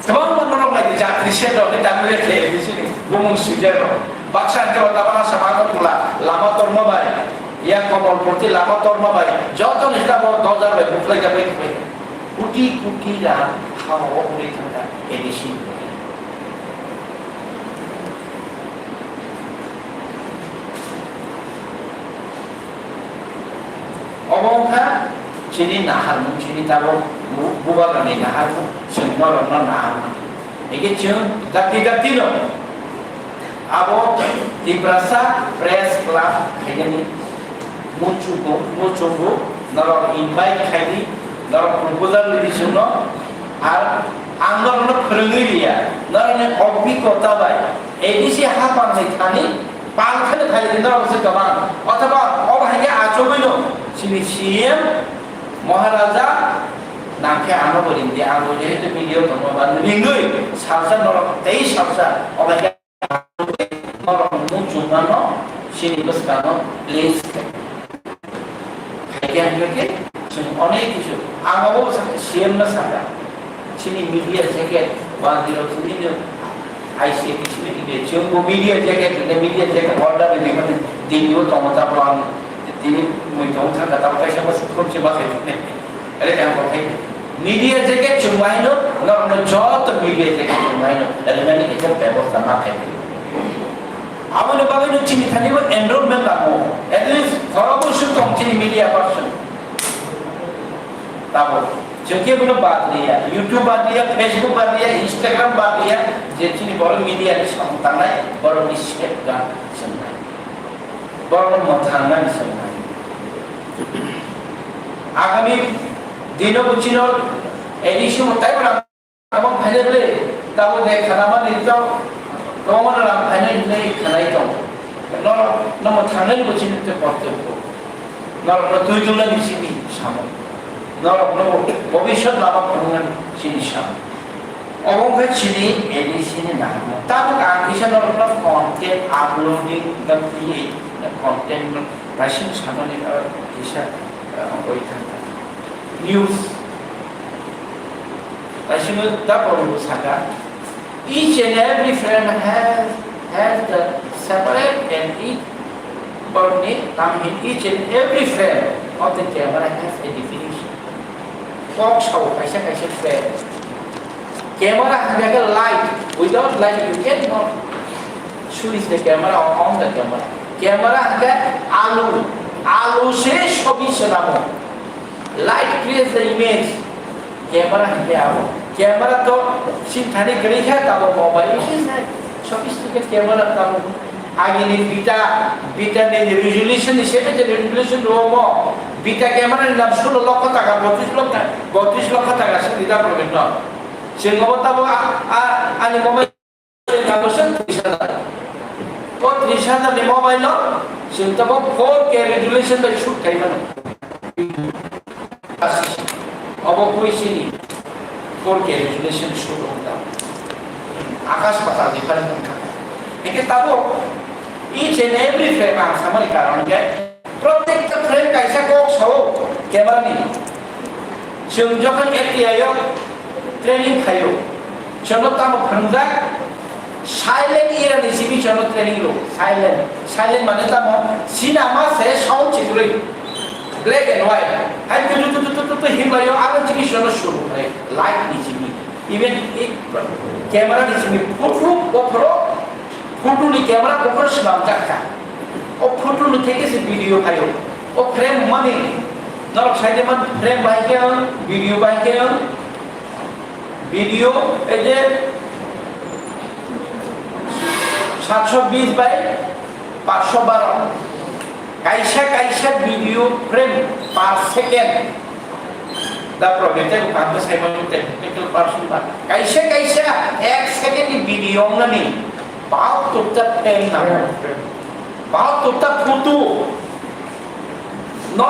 Kwbangma norok lai jatri se rok ni tangwi khe bisi ni bumung swijak rok. Baksa hwnkhe o tabana sama ko tula lama torma bai, ya Komolpurti lama torma bai, joto ni sabo dojar bai buklai jabai khe. Kuti kuti rang ha o uri thangkha A D C. Obo wngkha chini naharmung, chini tabuk bu-, bubagrani naharmung, chwng norokno naharmung. Eke chwng dakti dakti no abo Tiprasa Press Club khainani muchungo, muchungo norok invite khaidi, norok proposal ridi chwngno, ar ang norokno phwrwngwi riya, norokni obhigota bai A D C hapangni thani Pal kheno khairokni norok se kwbang. Othoba obo hai khe achugwino chini C M Maharaja nangkhe ano bo ringdi, ang bo jehetu media tongo ba ringwi salsa norok tei salsa obo hai khe norok muchungmano chini bwskano please. Hai khe ang khe chwng onek kisu ang obo C M no sakha. Chini media jacket, ba dirok chini no I C T chini media, chwng bo media jacket, ne media jacket order ni mani dini bo tongo ta bo ang dini mui tong thang ta bo kaisa bo khum se ba khai ne. Are kang bo khai media jacket chwng bai no, no no joto media jacket chwng bai no, are mani ekta bebosta ma khai. Abo no bagwi no chini thani bo enrollment lamo, at least khoro bo su tong chini media person. Tabo. Chwng khe bono bad liya, YouTube bad liya, Facebook bad liya, Instagram bad liya, je chini borok media ni samung tangnai, borok ni safeguard swngnai. Borok no mwthang nani swngnai. Agami dino bo chino A D C bo tai bo Abo phainai ble, tabo je khana mani to, tongmani ram phainai hinwi khanai tong. Norok, nomo thangnai bo chini te kortobyo. Norok no twi tongna ni chini samo. Norok no bobishyot lama phunukna ni chini samo. Obo wngkha chini A D C ni nangma. Tabuk ang kisa norok no content uploading no twiwi content no raising samani no kisa, eh, oi thangkha. News. Kaisa no da borok saka, each and every frame has, has the separate and each borok ni tam hin, each and every frame of the camera has a definition. Kok sao kaisa kaisa frame. Camera hingkha khe light, without light you cannot switch the camera or on the camera. Camera hingkha alu, alu se sobi swnamo. Light creates the image. Camera hingkhe abo. Camera to sithani kwrwi kha tabo mobile. It is a sophisticated camera tabo. Agini beta, beta ni resolution ni sebe je resolution rwo mo. Beta camera ni dam sulo lokho taka, botris lokho, botris lokho taka sini da problem no. Sing obo tabo a, a, ani mobile Kabusa tris hajar. O tris hajar ni mobile no, sing tabo four K resolution bai shoot khai mano. Obo kui sini four K resolution shoot wngkha. Akash patal difference wngkha. Eke tabo each and every frame ang samani karon ke Protekta frame kaisa kok sao camera ni. Chwng jokhon F T I o training khaio, chwngno tamo phwngjak, silent era ni simi chwngno training rw, silent. Silent mane tamo, cinema se sound chikrwi, black and white. Hai tu tu tu tu tu tu himlaio, aro chini chwngno suru khai, light ni simi. Even camera ni simi, photo, bophoro, Photo ni camera buphuru swnamjak kha. O photo ni theke se video phaio. O frame mani norok sai de man frame bai khe ang, video bai khe ang. Video ei je satsho bis bai patsho baro. Kaisa kaisa video frame per second. Da program tei buphang bwsai mani technical person ba. Kaisa kaisa ek second ni video wngnani bau tukta frame nango. Bahai tutta photo. No.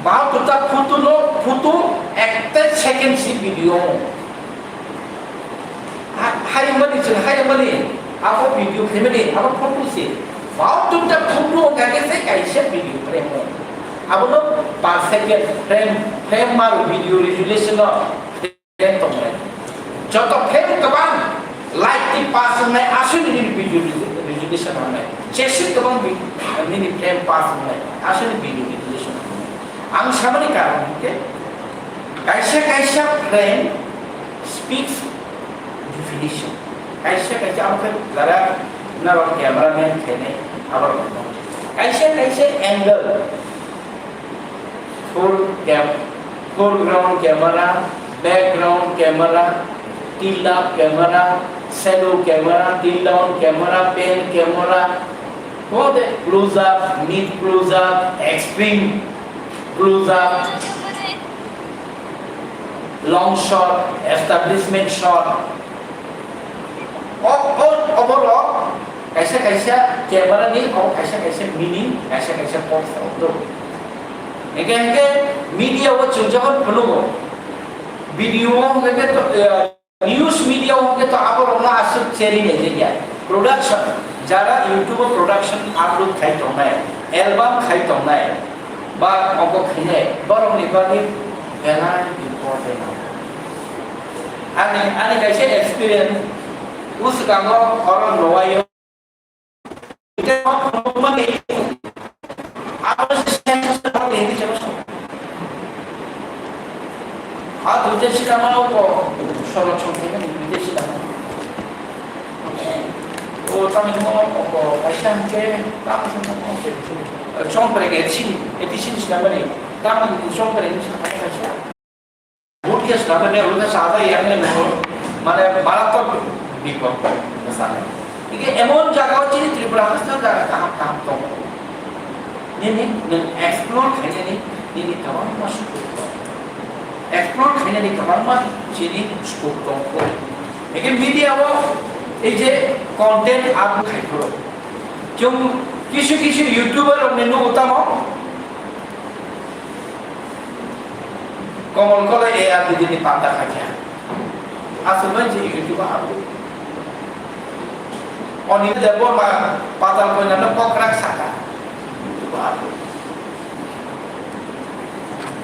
Bahai tutta photo no, photo ekta second si video. Ha-, hai mani chwng, hai mani. Abo video khaimani, abo photo si. Bahai tutta photo hwnkha khe se kaisa video frame o. Abono per second frame, frame mar video resolution no. Frame tongnai. Joto frame kwbang like tei pass wngnai aswk nini video resolution wngnai. Jeswk kwbang vi-, nini frame pass wngnai aswk video resolution wngnai. Ang samani karon hwnkhe kaisa kaisa frame speaks definition. Kaisa kaisa ang khe jara norok cameraman khainai aborok kaisa kaisa angle. Fore-, cam-, foreground camera, background camera, tilt up camera, shadow camera, tilt down camera, pan camera, what the close up, mid close up, extreme close up, long shot, establishment shot. O, o, oborok kaisa kaisa camera ni, o kaisa kaisa meaning, kaisa kaisa purpose rok do. Hingke hingke media o chwng jokhon phunukgo, video o hingke to, eh, news media o hingke to aborok no aswk cheri nai jagya. Production, jara YouTube o production upload khai tongnai, album khai tongnai, ba ongko khainai, borok ni bagwi belai important. Ani, ani kaisa experience, uskango oro Noaio. Ah, duita sila ma ko sorok song thai ni duita sila. O tami mo ko kaisa ke tam song ke. Song pre ke si, eti si sila mani. Tam song pre ni sila kaisa. Vote ke sila mani, ulo sada yang ni mo, mane marathon bipod sana. Ike emon jaga o chini Tripura Hospital jaga kaham kaham tong. Nini nwng explore khainani nini kwbangma scope tong. Explore khainani kwbangma chini scope tong kho. Eke media o ei je content upload khai phuru. Chwng kisu kisu YouTuber rok ni nugo tamo. Komol kole A R D D ni panda khaikha. Aswk bai je YouTube o upload. Oni Debbarma Patal Koinano kokrak saka.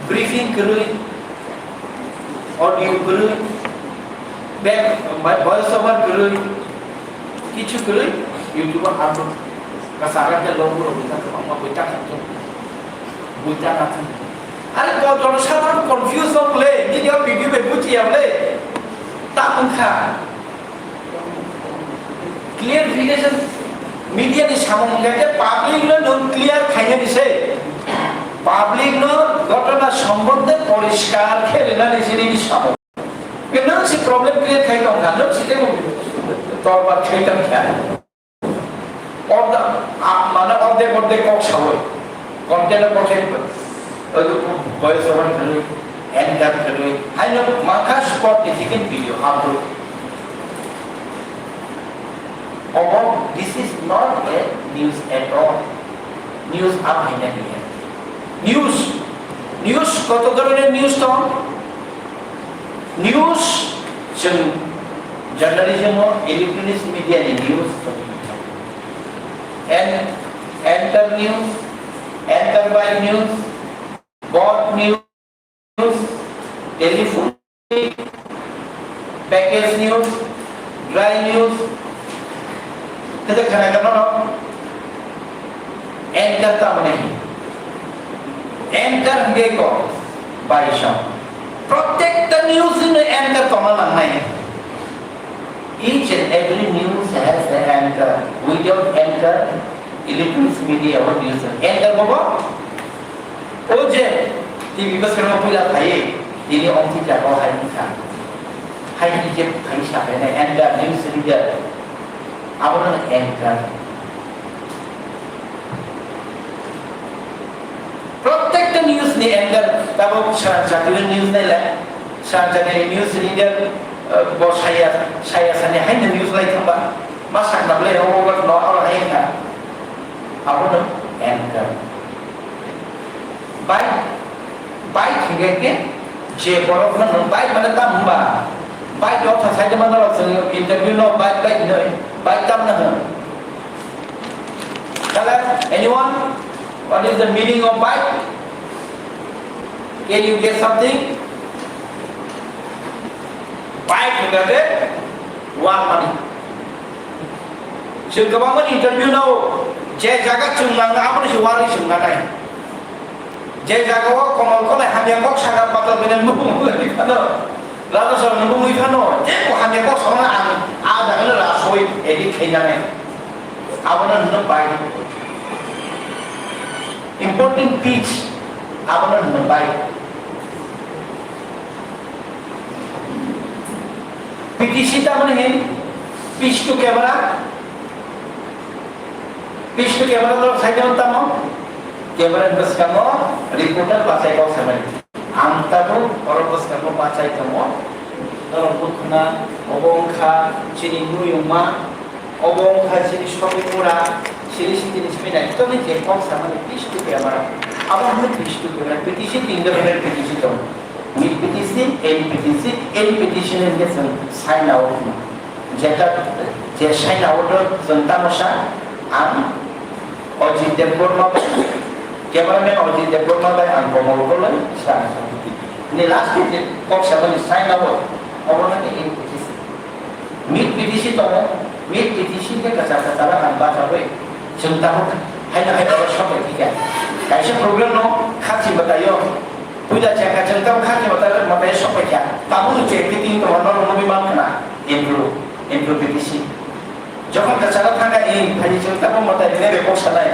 Briefing kwrwi, audio kwrwi, back, voice over kwrwi, kichu kwrwi, YouTube o upload. Kasara khe logo rok wngkha kwbangma buita khatung. Buita khatung. Are bo jono sadharon confuse wng le, nini o video bai bujiya le. Ta wngkha. Clarification media ni samung hwnkha khe public no nwng clear khainani se, public no ghotona sombondhe poriskar khe rinani se nini samung. Nwng se problem create khai tong kha, nwng se tei torbar khai tong kha. Orda, a, mane ordek ordek kok sawi. Content o kok sai, voice over khlwi, anchor khlwi, haino mangkha spot ni second video upload. Obo, this is not a news at all. News up haina niya. News, news koto dhoroner news tong? News, chwng journalism o electronic media ni news. En-, enter news, enter by news, bot news, telephone, package news, dry news, kete khana kano no? Anchor ta mane. Anchor hingke ko baisong. Protekta news ni anchor tongna nangnai. Each and every news has an anchor. Without anchor, electronic media or news. Anchor bobo? O je, T V bwskango puila phaiwi, tini omtwi jaga o hai wngkha. Hai hwnwi je phai sabainai, anchor, news reader. Abono anchor. Protekta news ni anchor, tabuk Saranjati ni news nailai, Saranjati ni news reader, eh, bo saya, saya sani haino news lai thangba, ma sakna bwlai rok, o, no, oro hai Abono anchor. Bike, bike hingke ke je borok no bike mane tam hwnba, bike dok sa side ma norok chwng interview no bike bike hinoi bike tam na hwn. Kala, anyone? What is the meaning of bike? Can you get something? Bike hingke ke wal mani. Chwng kwbangma interview nao, je jaga chwng nang aboni se warwi chwng nanai. Je jaga o Komol Kolai hamya kok saka patal bini mung wngwi phano, Rajaswara ni mung wngwi phano, je bo hamya kok sakno ang a jaga no rasoi edit khai nanai. Abono hwnwi pai. Important pitch, abono hwnwi pai. P T C tamoni hin, pitch to camera, pitch to camera lo sai tamo, camera ni bwskango reporter bachai kok samani. Ang tabuk oro bwskango bachai tongo, norok bukhuna, obo wngkha chini muyungma, obo wngkha chini sogwi mura, chini sitini simi naitokni je kok samani pitch to camera. Abo hwnwi pitch to camera, P T C tin dhoroner P T C tongo. Mid P T C, N P T C, N P T C ni hwnkhe chwng sign out hwno. Jeta, je sign out o chwng tamo sa, ang Ajit Debbarma bai, cameraman Ajit Debbarma bai ang Komol Kolai sa. Ni last je kok samani sign out, obo hwnkhe N P T C. Mid P T C tongo, mid P T C khe kwchar kwchar ang bachagwi chwng tabuk haino haino oro sokbai thikha. Kaisa problem no kha chimba taio, puila chengkha chwng tabuk kha chimba taio, mwtai sokbai kha. Tabuk ni che fitting tongo norok nugwi mankha na, improve, improve P T C. Jokhon kwcharo thangkha in, phaini chwng tabuk mwtai rwnai bai kok sanai.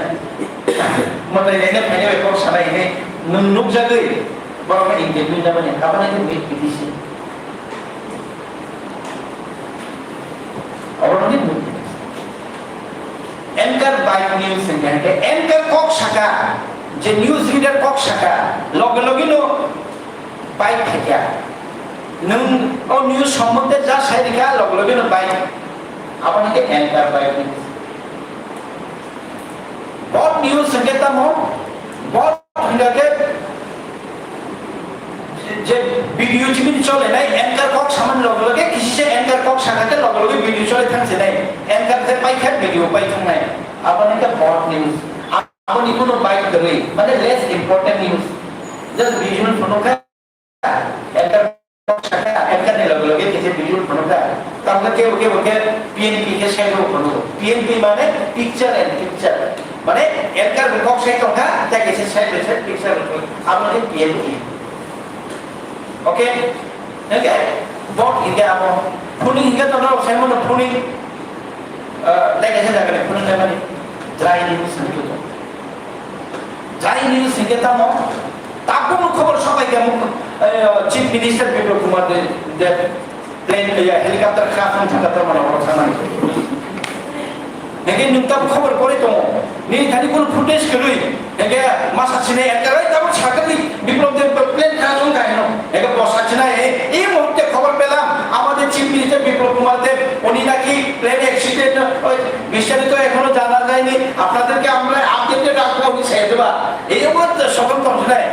Mwtai rwnai phaini bai kok sanai hinwi nwng nukjagwi borokno interview nabani, abono khe mid P T C. Oboroni mung. Anchor by news hingke hingke anchor kok saka, je news reader kok saka, loge loge no bike thakya. Nwng o news sombonde ja sai rikha, loge loge no bike. Abo hingke anchor by news. Bot news hingke tamo, bot hingke je video chibini chole nai anchor kok samani loge loge kisi se anchor kok saka khe loge loge video chole thang se nai, anchor khe pai khe video pai thang nai, abo hingke bot news. Aboni kuno bai kwrwi, mane less important news, just visual phunukha, anchor kok saka, anchor ni loge loge kisi video phunukha, tamkhe kebo kebo khe P N P khe side o phunukha, P N P mane picture and picture, mane anchor kok side tongkha, tei kisi side by side picture phunukha, abo khe P N P. Okay? Hingke bot hingke abo. Phuning hingke tono sai mano phuning, ah, tei kaisa jaga ni phuning lai mani. Dry news hingke to. Dry news hingke tamo. Tabuk no khobor sobai ke muk, eh, Chief Minister Biplab Kumar Deb, Deb plane, eh, helicopter crash wng thangka tamo na oro thangmani. Hingke nwng tabuk khobor pori tongo. Nini thani kunu footage kwrwi. Hingke masa sinai ekta bai tabuk sakani Biplab Deb plane crash wng kha hino. Hingke bo sa sinai, eh, ei muhurte khobor pelam, amader Chief Minister Biplab Kumar Deb, উনি নাকি plane accident, ওই, বিস্তারিত এখনো জানা যায়নি। আপনাদেরকে আমরা updated রাখবো, উনি ছেড়ে দেবা। এই মুহূর্তে সকল কমপ্লেন।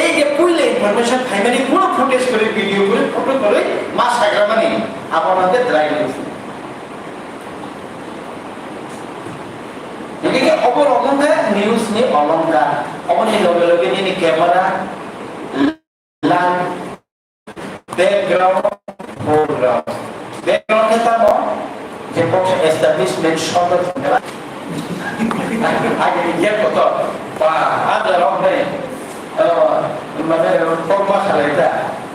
এই যে পুইলে information phaimani, কোনো footage করে, video করে, photo করে, ma sagramani, abo hingke dry news. Hingke obo rok wngkha news ni olongkar. Oboni loge loge nini camera, light, background, foreground. Background khe tamo je kok establishment sodor. Age ni gate kotor. Ba, ada rok nei. Mane kok ma salai ta.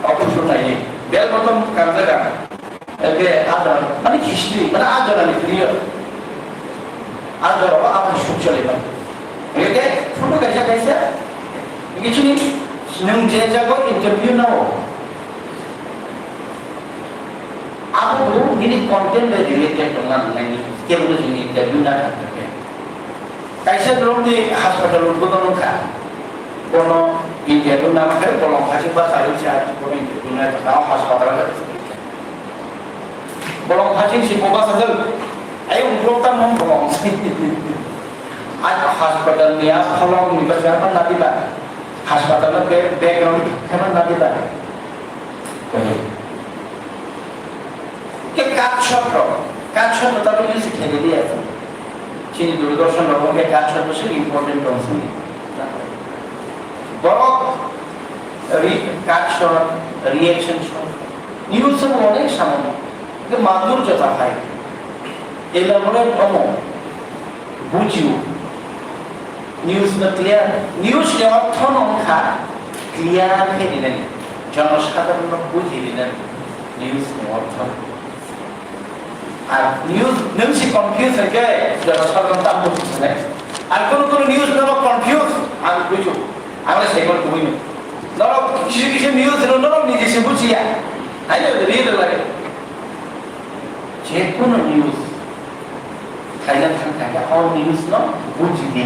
Obo sunai. Bel bottom kanjaga. Ege adar, mane history, mane adar ani period. Adar o aboni suk chole mani. Ege photo kaisa kaisa, ege chini nwng je jago interview nao. Abo bo nini content bai related tongna nangnai, kebo no chini interview na thang thang. Kaisa borok ni hospital o bono wngkha, bono interview na khe bolong haching ba charwi cha bono interview na thang hospital o. Bolong haching si koba sajak, ayo ugrok ta mong bolong. Hospital ni a pholong ni bwsa ma nadi ba. Hospital no be-, background khe ma nadi ba. Ke cut shot rok, cut shot rok tabuk use khe liya. Chini Doordarshan rok ke cut shot bwswk important tong sini. Borok re-, cut shot, reaction shot. News o onek samung. Ke madur jota hai. Elaborate omo. Bujio. News no clear. News ni ortho no wngkha clear khe rinani. Jonosadharon no buji rinani. News ni ortho. Ar news nwng si confuse hwnkhe jonosadharon tam buji sanai. Ar kono kono news no confuse ang bujo. Ang le saiman buino. Norok kisi kisi news no norok nije se bujiya. Hai no real lage. Jekono news khaina thang kha, o news no buji di.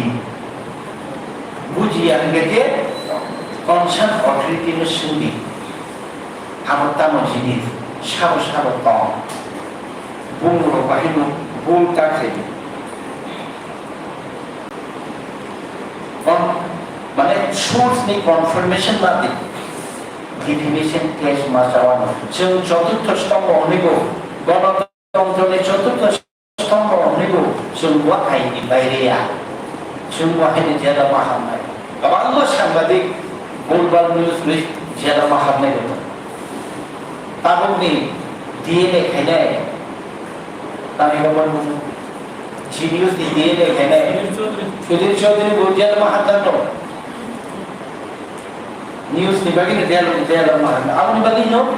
Bujiya hwnkhe je concern authority no swng di. Abo tamo jinis, sabo sabo tong. Bumung rok bahai no bul ta khe di. Kon-, mane source ni confirmation ma di. Defamation case ma chawano. Chwng choturtho stombho hwnwi bo, Gonotontro ni choturtho stombho hwnwi bo chwng bo ain ni baire ya. Chwng bo haino jela ma hamnai. Kwbangma sangbadik bulbal news rwi jela ma hamnai bo. Tabukni D N A khainai, tamni bo genius ni D N A khainai. Sudhir Chaudhary bo jela ma hamnai bo. News ni bagwi no jail, jail o ma hamya. Aboni bagwi no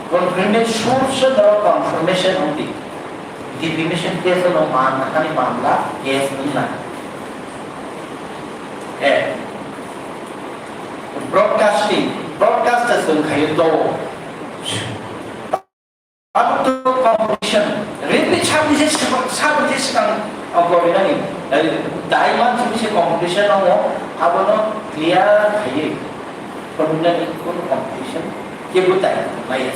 confirmation source no confirmation wngdi. Defamation case no man, hani mamla case wngna. Eh. Broadcasting, broadcast wng khayo to. Abo to competition. Ripni sabni se, sabni se swkang, ah, gorinani. Dai man simi se competition wngo, abono clear khaiwi. Gorinani kono competition kebo dai maya.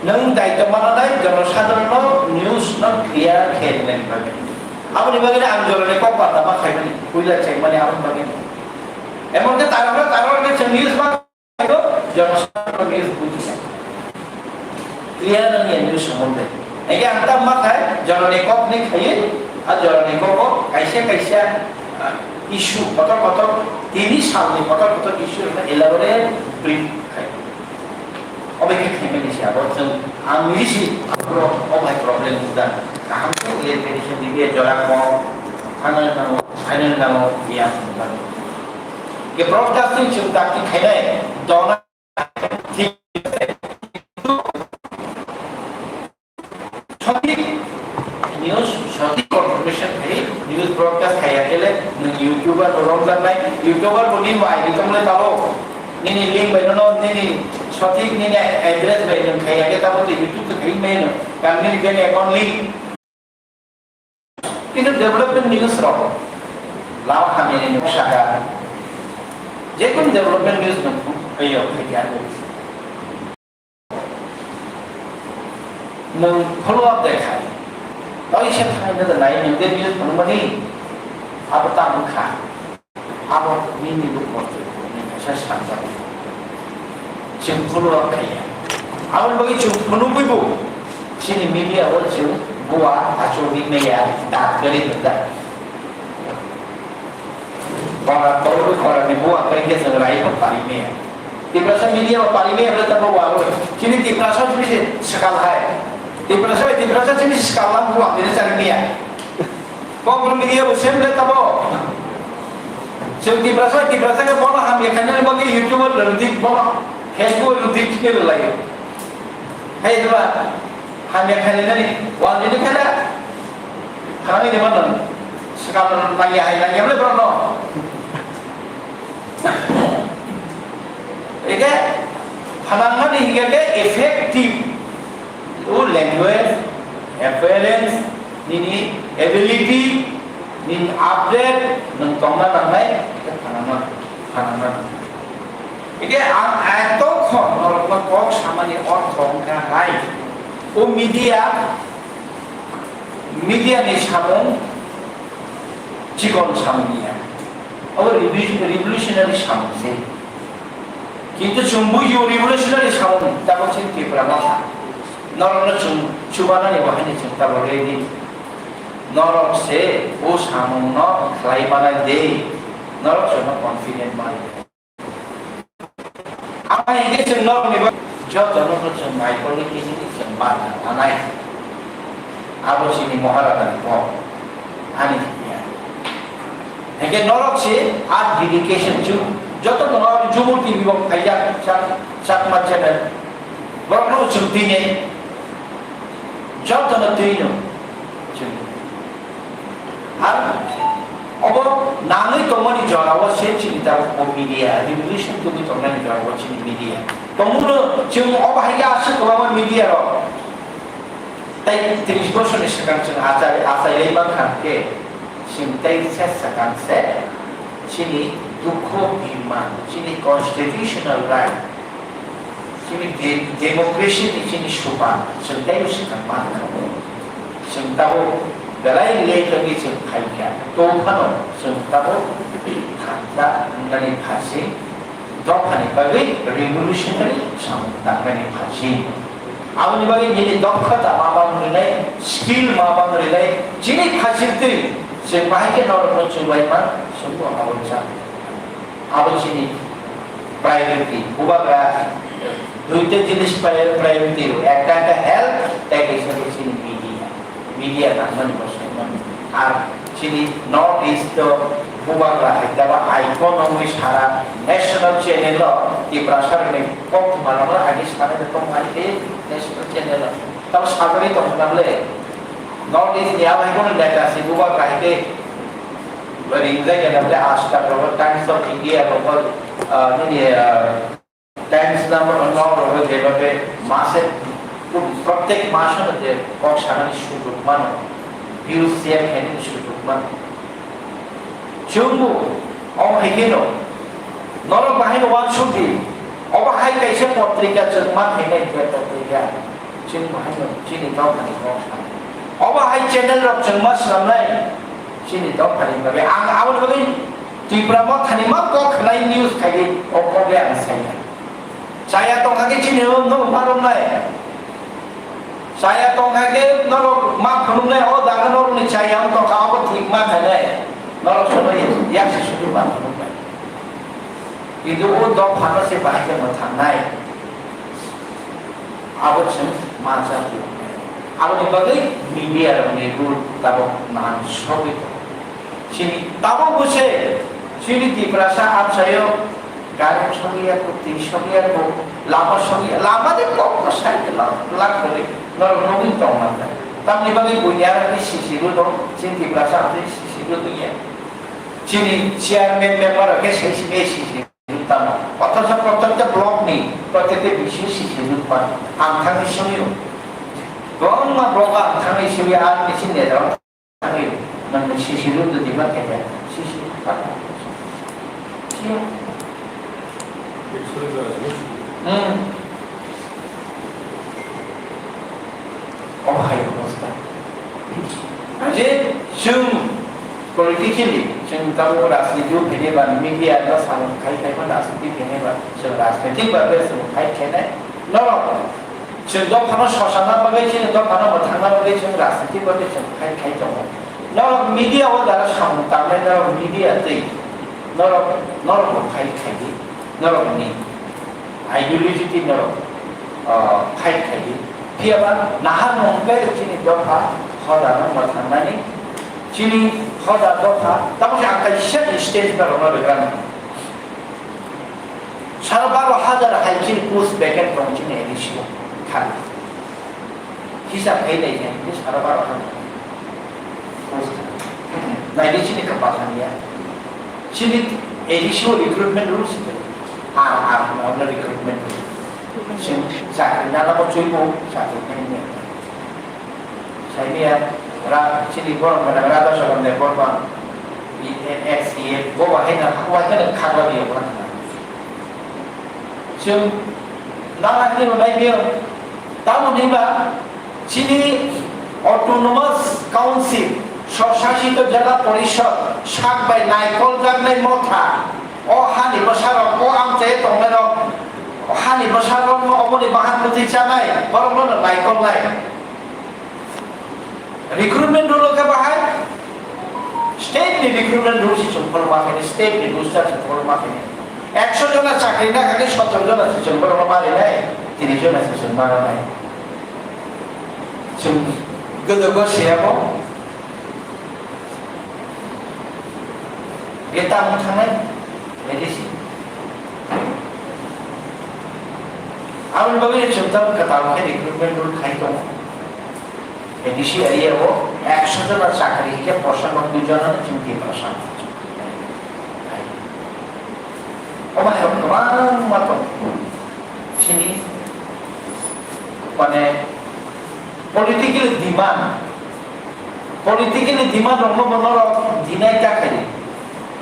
Nwng dai to mana nai, jonosadharon no news no clear khe rinani bagwi. Aboni bagwi ang jorani kok bata ma khaimani, puila chaimani aboni bagwi. Emon khe tara tara khe chwng news ma Jonosadharon news buji ya. Clear nang ya news somondo. Ege ang tam ma khai, jorani kok ni khai, a jorani kok o kaisa kaisa, ah, issue, kotor kotor, tini salni kotor kotor issue na elaborate brief khai. Obe khe khai mani siya, bo chwng ang ni si, bro, o bai problem buda. Kaham khe clarification dibe jora ko, thana nango, final nango, ya, buda. Ke broadcasting chwng dakti khainai dona thik sothik news sothik confirmation khai news broadcast khaiya kele nwng YouTuber bo romjaknai, YouTuber bo nini bo I D tong le tabo, nini link bai no nini sothik nini address bai nwng khaiya khe tabo tei YouTube to khai mai no kan nini bank account link. Kintu development news rok lao hamya ni nuk saka. Jekun development news nung ayo khaikya. Nung follow up de khai. Tao isa thang de nai nung de news nung mani. Abo ta nung kha. Abo nini bo kosto ni kaisa sanjak. Chwng phunukna khlaiya. Aboni bagwi chwng phunugwi bo chini media o chwng bua achugwi maya dak gari da. Bara toro bara ni bua kai ke chwng rai ko pari maya. Tiprasa media o pari maya bole ta bua bo. Chini Tiprasa chini se sakal hai. Tiprasa Tiprasa chini se sakal lam bua ni chari maya. Kok rwngya bo sem le tabo. Chwng Tiprasa, Tiprasa khe bono hamya khainani bagwi YouTube o rwdi, bono Facebook o rwdi khe rwlaio. Hai dwa hamya khainani wal ni khala. Khamani de bono. Swkang nangya hai nangya le bono. Ege phanangmani hingke ke effective. O language, appearance, nini ability, nini update, nwng tongna nangnai, khe phanangma, phanangma. Ege ang eto khon norokno kok samani ortho wngkha hai. O media, media ni samung, Chikon samung ya. Abo revolution-, revolutionary samung se. Kintu chwng bujo revolutionary samung, tabok chini Tipra Motha. Norokno chwng chubanani bo haino chwng tabok ready. Norok se o samungno khlai manai de. Norok chwngno confident manai de. Ang hingke chwng norokni ba-, jotono no chwng Bible ni kisi ni chwng manna nanai. Abo chini Maharajani kok. Ani ya. Hingke norok se a dedication chwng joto no Jumu T V bo khaijak sak, sak ma channel. Borok no chwng tini. Jotono twi no. Ar obo nangwi tongmani jorao se chini tabuk o media, revolution tubui tongnani jorao chini media. Tongmungno chwng obo hai khe aswk kwbangma media rok. Tai tris bosorni swkang chwng achai, achai lai mankha khe, chwng tai se swkang se chini dukho bima, chini constitutional right. Chini de-, democracy ni chini suba, chwng tei swkang mankha. Chwng tabuk belai late wngwi chwng phaikha. To phano chwng tabuk thangta wngnani phaising, dophani bagwi revolutionary samung tangnani phaising. Aboni bagwi nini dokhota ma bang rwnai, skill ma bang rwnai, chini phaising twi chwng bahai khe norokno chubaima, chwngbo abo cha. Abo chini priority, bubagra duita jinis pri-, priority rw, ekta khe health, tei kaisa khe chini media, media nangmani bo saimano. Ar chini North East o bubagra hai tei ba icon wngwi sara national channel o Tiprasa rokni kok thumani bagwi agi sanai tong hai tei national channel o. Tamo sajagwi tong khna le North East ni abo hai kono neta si bubagra hai tei ringjak ya nang le Aaj Tak rok, Times of India rok, ah, nini, ah, Times number no rok je babe mase prottek maso no je kok sanani sujog mano, views share khainani sujog mano. Chwngbo omo hai kheno norok bahai no uansukdi, obo hai kaisa potrika chwng ma khainai je potrika. Chini bahai no chini dophani kok sanai. Obo hai channel rok chwng ma swnamnai chini dophani bagwi. Ang aboni bagwi Tipra Mothani ma kok khnai news khaidi o kok le ang saya. Chaya tongkha khe chini no ma romnai. Chaya tongkha khe norok ma phunuknai o jaga norokni chaya wng tongkha obo thik ma khainai. Norok sono yak se sudi ma phunuknai. Kintu o dophano se bahai khe mwthangnai. Abo chwng mansa phiyoknai. Aboni bagwi media rokni role tabok nang sogwi tongo. Chini tabok bo se chini Tiprasa amchaio gari sogwi ya, twi sogwi ya, lama sogwi ya, lama de kok ko sai ke la, la kore, norok nugwi tong manta. Tamni bagwi buini aro ni C C road o, chini Tiprasa amchai C C road ya. Chini chairman member ke sei simi C C. Tamo, othocho prottekta block ni, prottekta bisi C C road pa, ang thangwi simi o. Bangma block ang thangwi simi, ang bisi nedao thangwi, nang C C road di ma kaya, C C road pa. Hmm. Omo hai obosta. Je chwng politically, chwng tamo rajniti o phene ba, media no samung khai khai ma rajniti phene ba, chwng rajnitik ba be chwng khai khenai. Norok chwng dophano sosana bagwi, chini dophano mwthangna bagwi chwng rajnitik bagwi chwng khai khai tongo. Norok media o jara samung tangnai, norok media twi norok, norok bo khai khai di. Norokni ideology twi norok, ah, fight khai di. Phiya ba naharmung hwnkhe chini dopha hoda no mwthangnani, chini hoda dopha, tamo khe ang kaisa stage ba rwna rwgranai. Sara baro hajar hai chini post vacant tong chini A D C o khali. Hisab khai nai khe, sara baro hajar. Nai di chini kapal hamya. Chini A D C o recruitment rules itu. Ah, ah, na recruitment rules. Chini chakri na na ko chui ko chakri na ni. Saini ya, ra, chini borok mana ra da sokan de borok. Ex E F, bo bahai na, bo bahai na khagwa di borok. Chwng nana hwnwi rwnai biyo. Tamo hwnwi ba chini Autonomous Council, Swsasito Jela Porishod sak bai naikol jaknai motha, o hani bwsarok, o amchai tongnairok, o hani bwsarokno oboni bahan bwtwi chanai, borokno no naikolnai. Recruitment rule khe bahai state ni recruitment rule si chwng follow ma khainai, state ni rules si chwng follow ma khainai. Ekso jona chakri na khainai, sotoro jona si chwng borokno ma rinai, tris jona si chwng ma rinai. Chwng godo go siyabo. Beta wng thangnai, medicine. Aboni bagwi chwng tamo kwtal khe recruitment rule khai tongo. A D C area o ekso jona chakri hinkhe porsa no dui jona no chwng Tiprasa. Omo hai kwbangma tongo. Chini mane political demand, political demand rokno bo norok deny ta khaidi.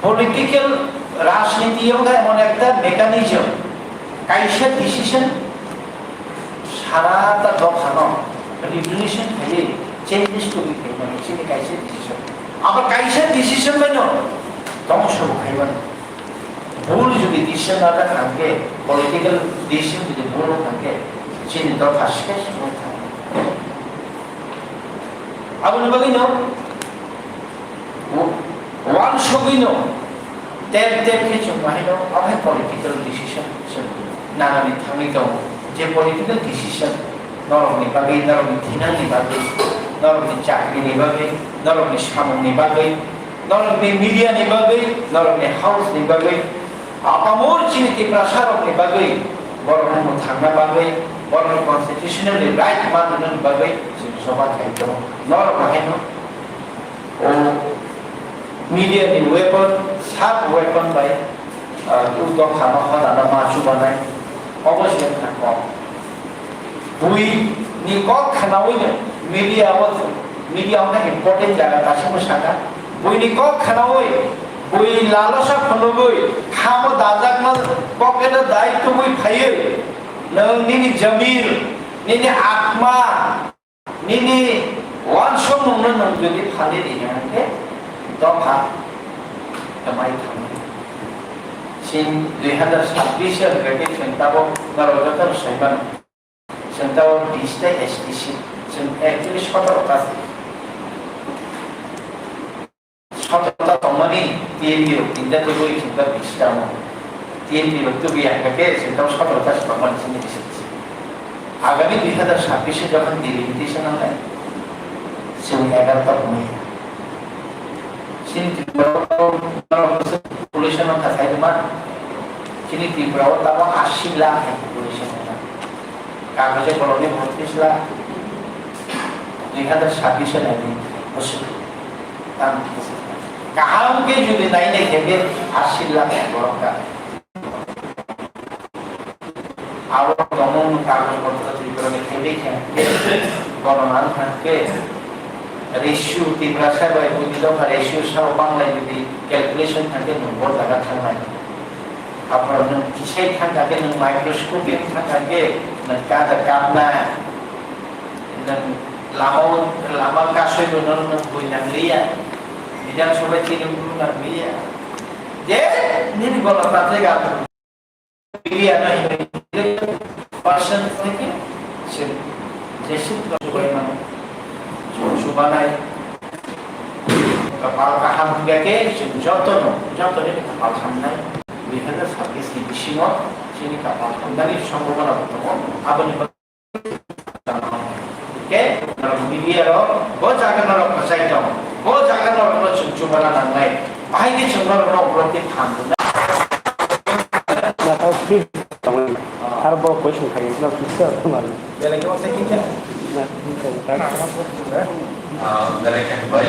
Political rajniti wngkha emon ekta mechanism, kaisa decision sara ta dophano revolution khaiwi changes tubui khaimani chini kaisa decision. Abo kaisa decision baino tongso bo khaimani. Bul jodi decision nata khangkhe, political decision jodi bul khangkhe, chini dopha sika sika thang. Aboni bagwino wansugwino tep tep khe chwng bahaino okhai political decision chwng nanani thangwi tongo. Je political decision norokni bagwi, norokni thinangni bagwi, norokni chakrini bagwi, norokni samungni bagwi, norokni media ni bagwi, norokni house ni bagwi, apamor chini Tiprasa rokni bagwi, borokno mwthangna bagwi, borokni constitutionally right manna bagwi chini soba khai tongo. Norok haino o media ni weapon, sharp weapon bai, ah, o dophano hodana ma chubanai, obo se wngkha kok. Bui ni kok khnaui no media o, media o important jaga kaisa mo saka. Bui ni kok khnaui, bui lalosa phunugui, khamo dajak no pocket o dai tubui phaiwi, nwng nini jamir, nini atma, nini wansukmung no nwng jodi phali ri hwnkhe dopha kwmai thangwi. Sin dui hazar sabbish o hwnkhe chwng tabuk norok joto no sai mano. Chwng tabuk bis ta S T C, chwng actually sotoro ta, sotoro ta tongmani T N P rok tinta tubui chwng ta bis ta mo. T N P rok tubui ang khe chwng tabuk sotoro ta se tongmani chini S T C. Agami dui hazar sabbish o jokhon delimitation nangnai, chwng egaroh ta hwnwi. Chini Tripura o population wngkha saitama, chini Tripura o tamo ashi lakh population wngkha. Kagoje kolomni botris lakh, dui hazar sabbish o naidi bwswk tamo. Kaham khe jodi nainai khe be ashi lakh borok ka. Abo tongmung kagoj potro Tripura ni khaibei khe, bono nang thang khe, ratio Tiprasa bai buini dopha ratio sao banglai jodi calculation thang khe nwng bo jaga thangnai. Aphuru nwng kisai thang kha khe, nwng microscopic thang kha khe, nwng kada kapna, nwng lama, lama kasoi bo nwng, nwng bui nang liya, Bidhan Sabha chini buru nang liya. Je nini gola prateka Media no hinwi percent theke se jeswk no chubai mano. Chubanai kapal kaham hwnkha khe chwng jotono, jotoni kapal hamnai. Dui hazar sabbish ni bisingo chini kapal hamnani sombhabona bo tongo. Aboni Hwnkhe norok media rok bo jaga norok kwchai tong, bo jaga norok no chwng chubana nangnai, bahai khe chwng norok no upload khe phan rwnai. Na tao free tong, har bo question khai no kisa tong. Belai khe bo tei khe. Na, tong ta. Ah, belai khe bai.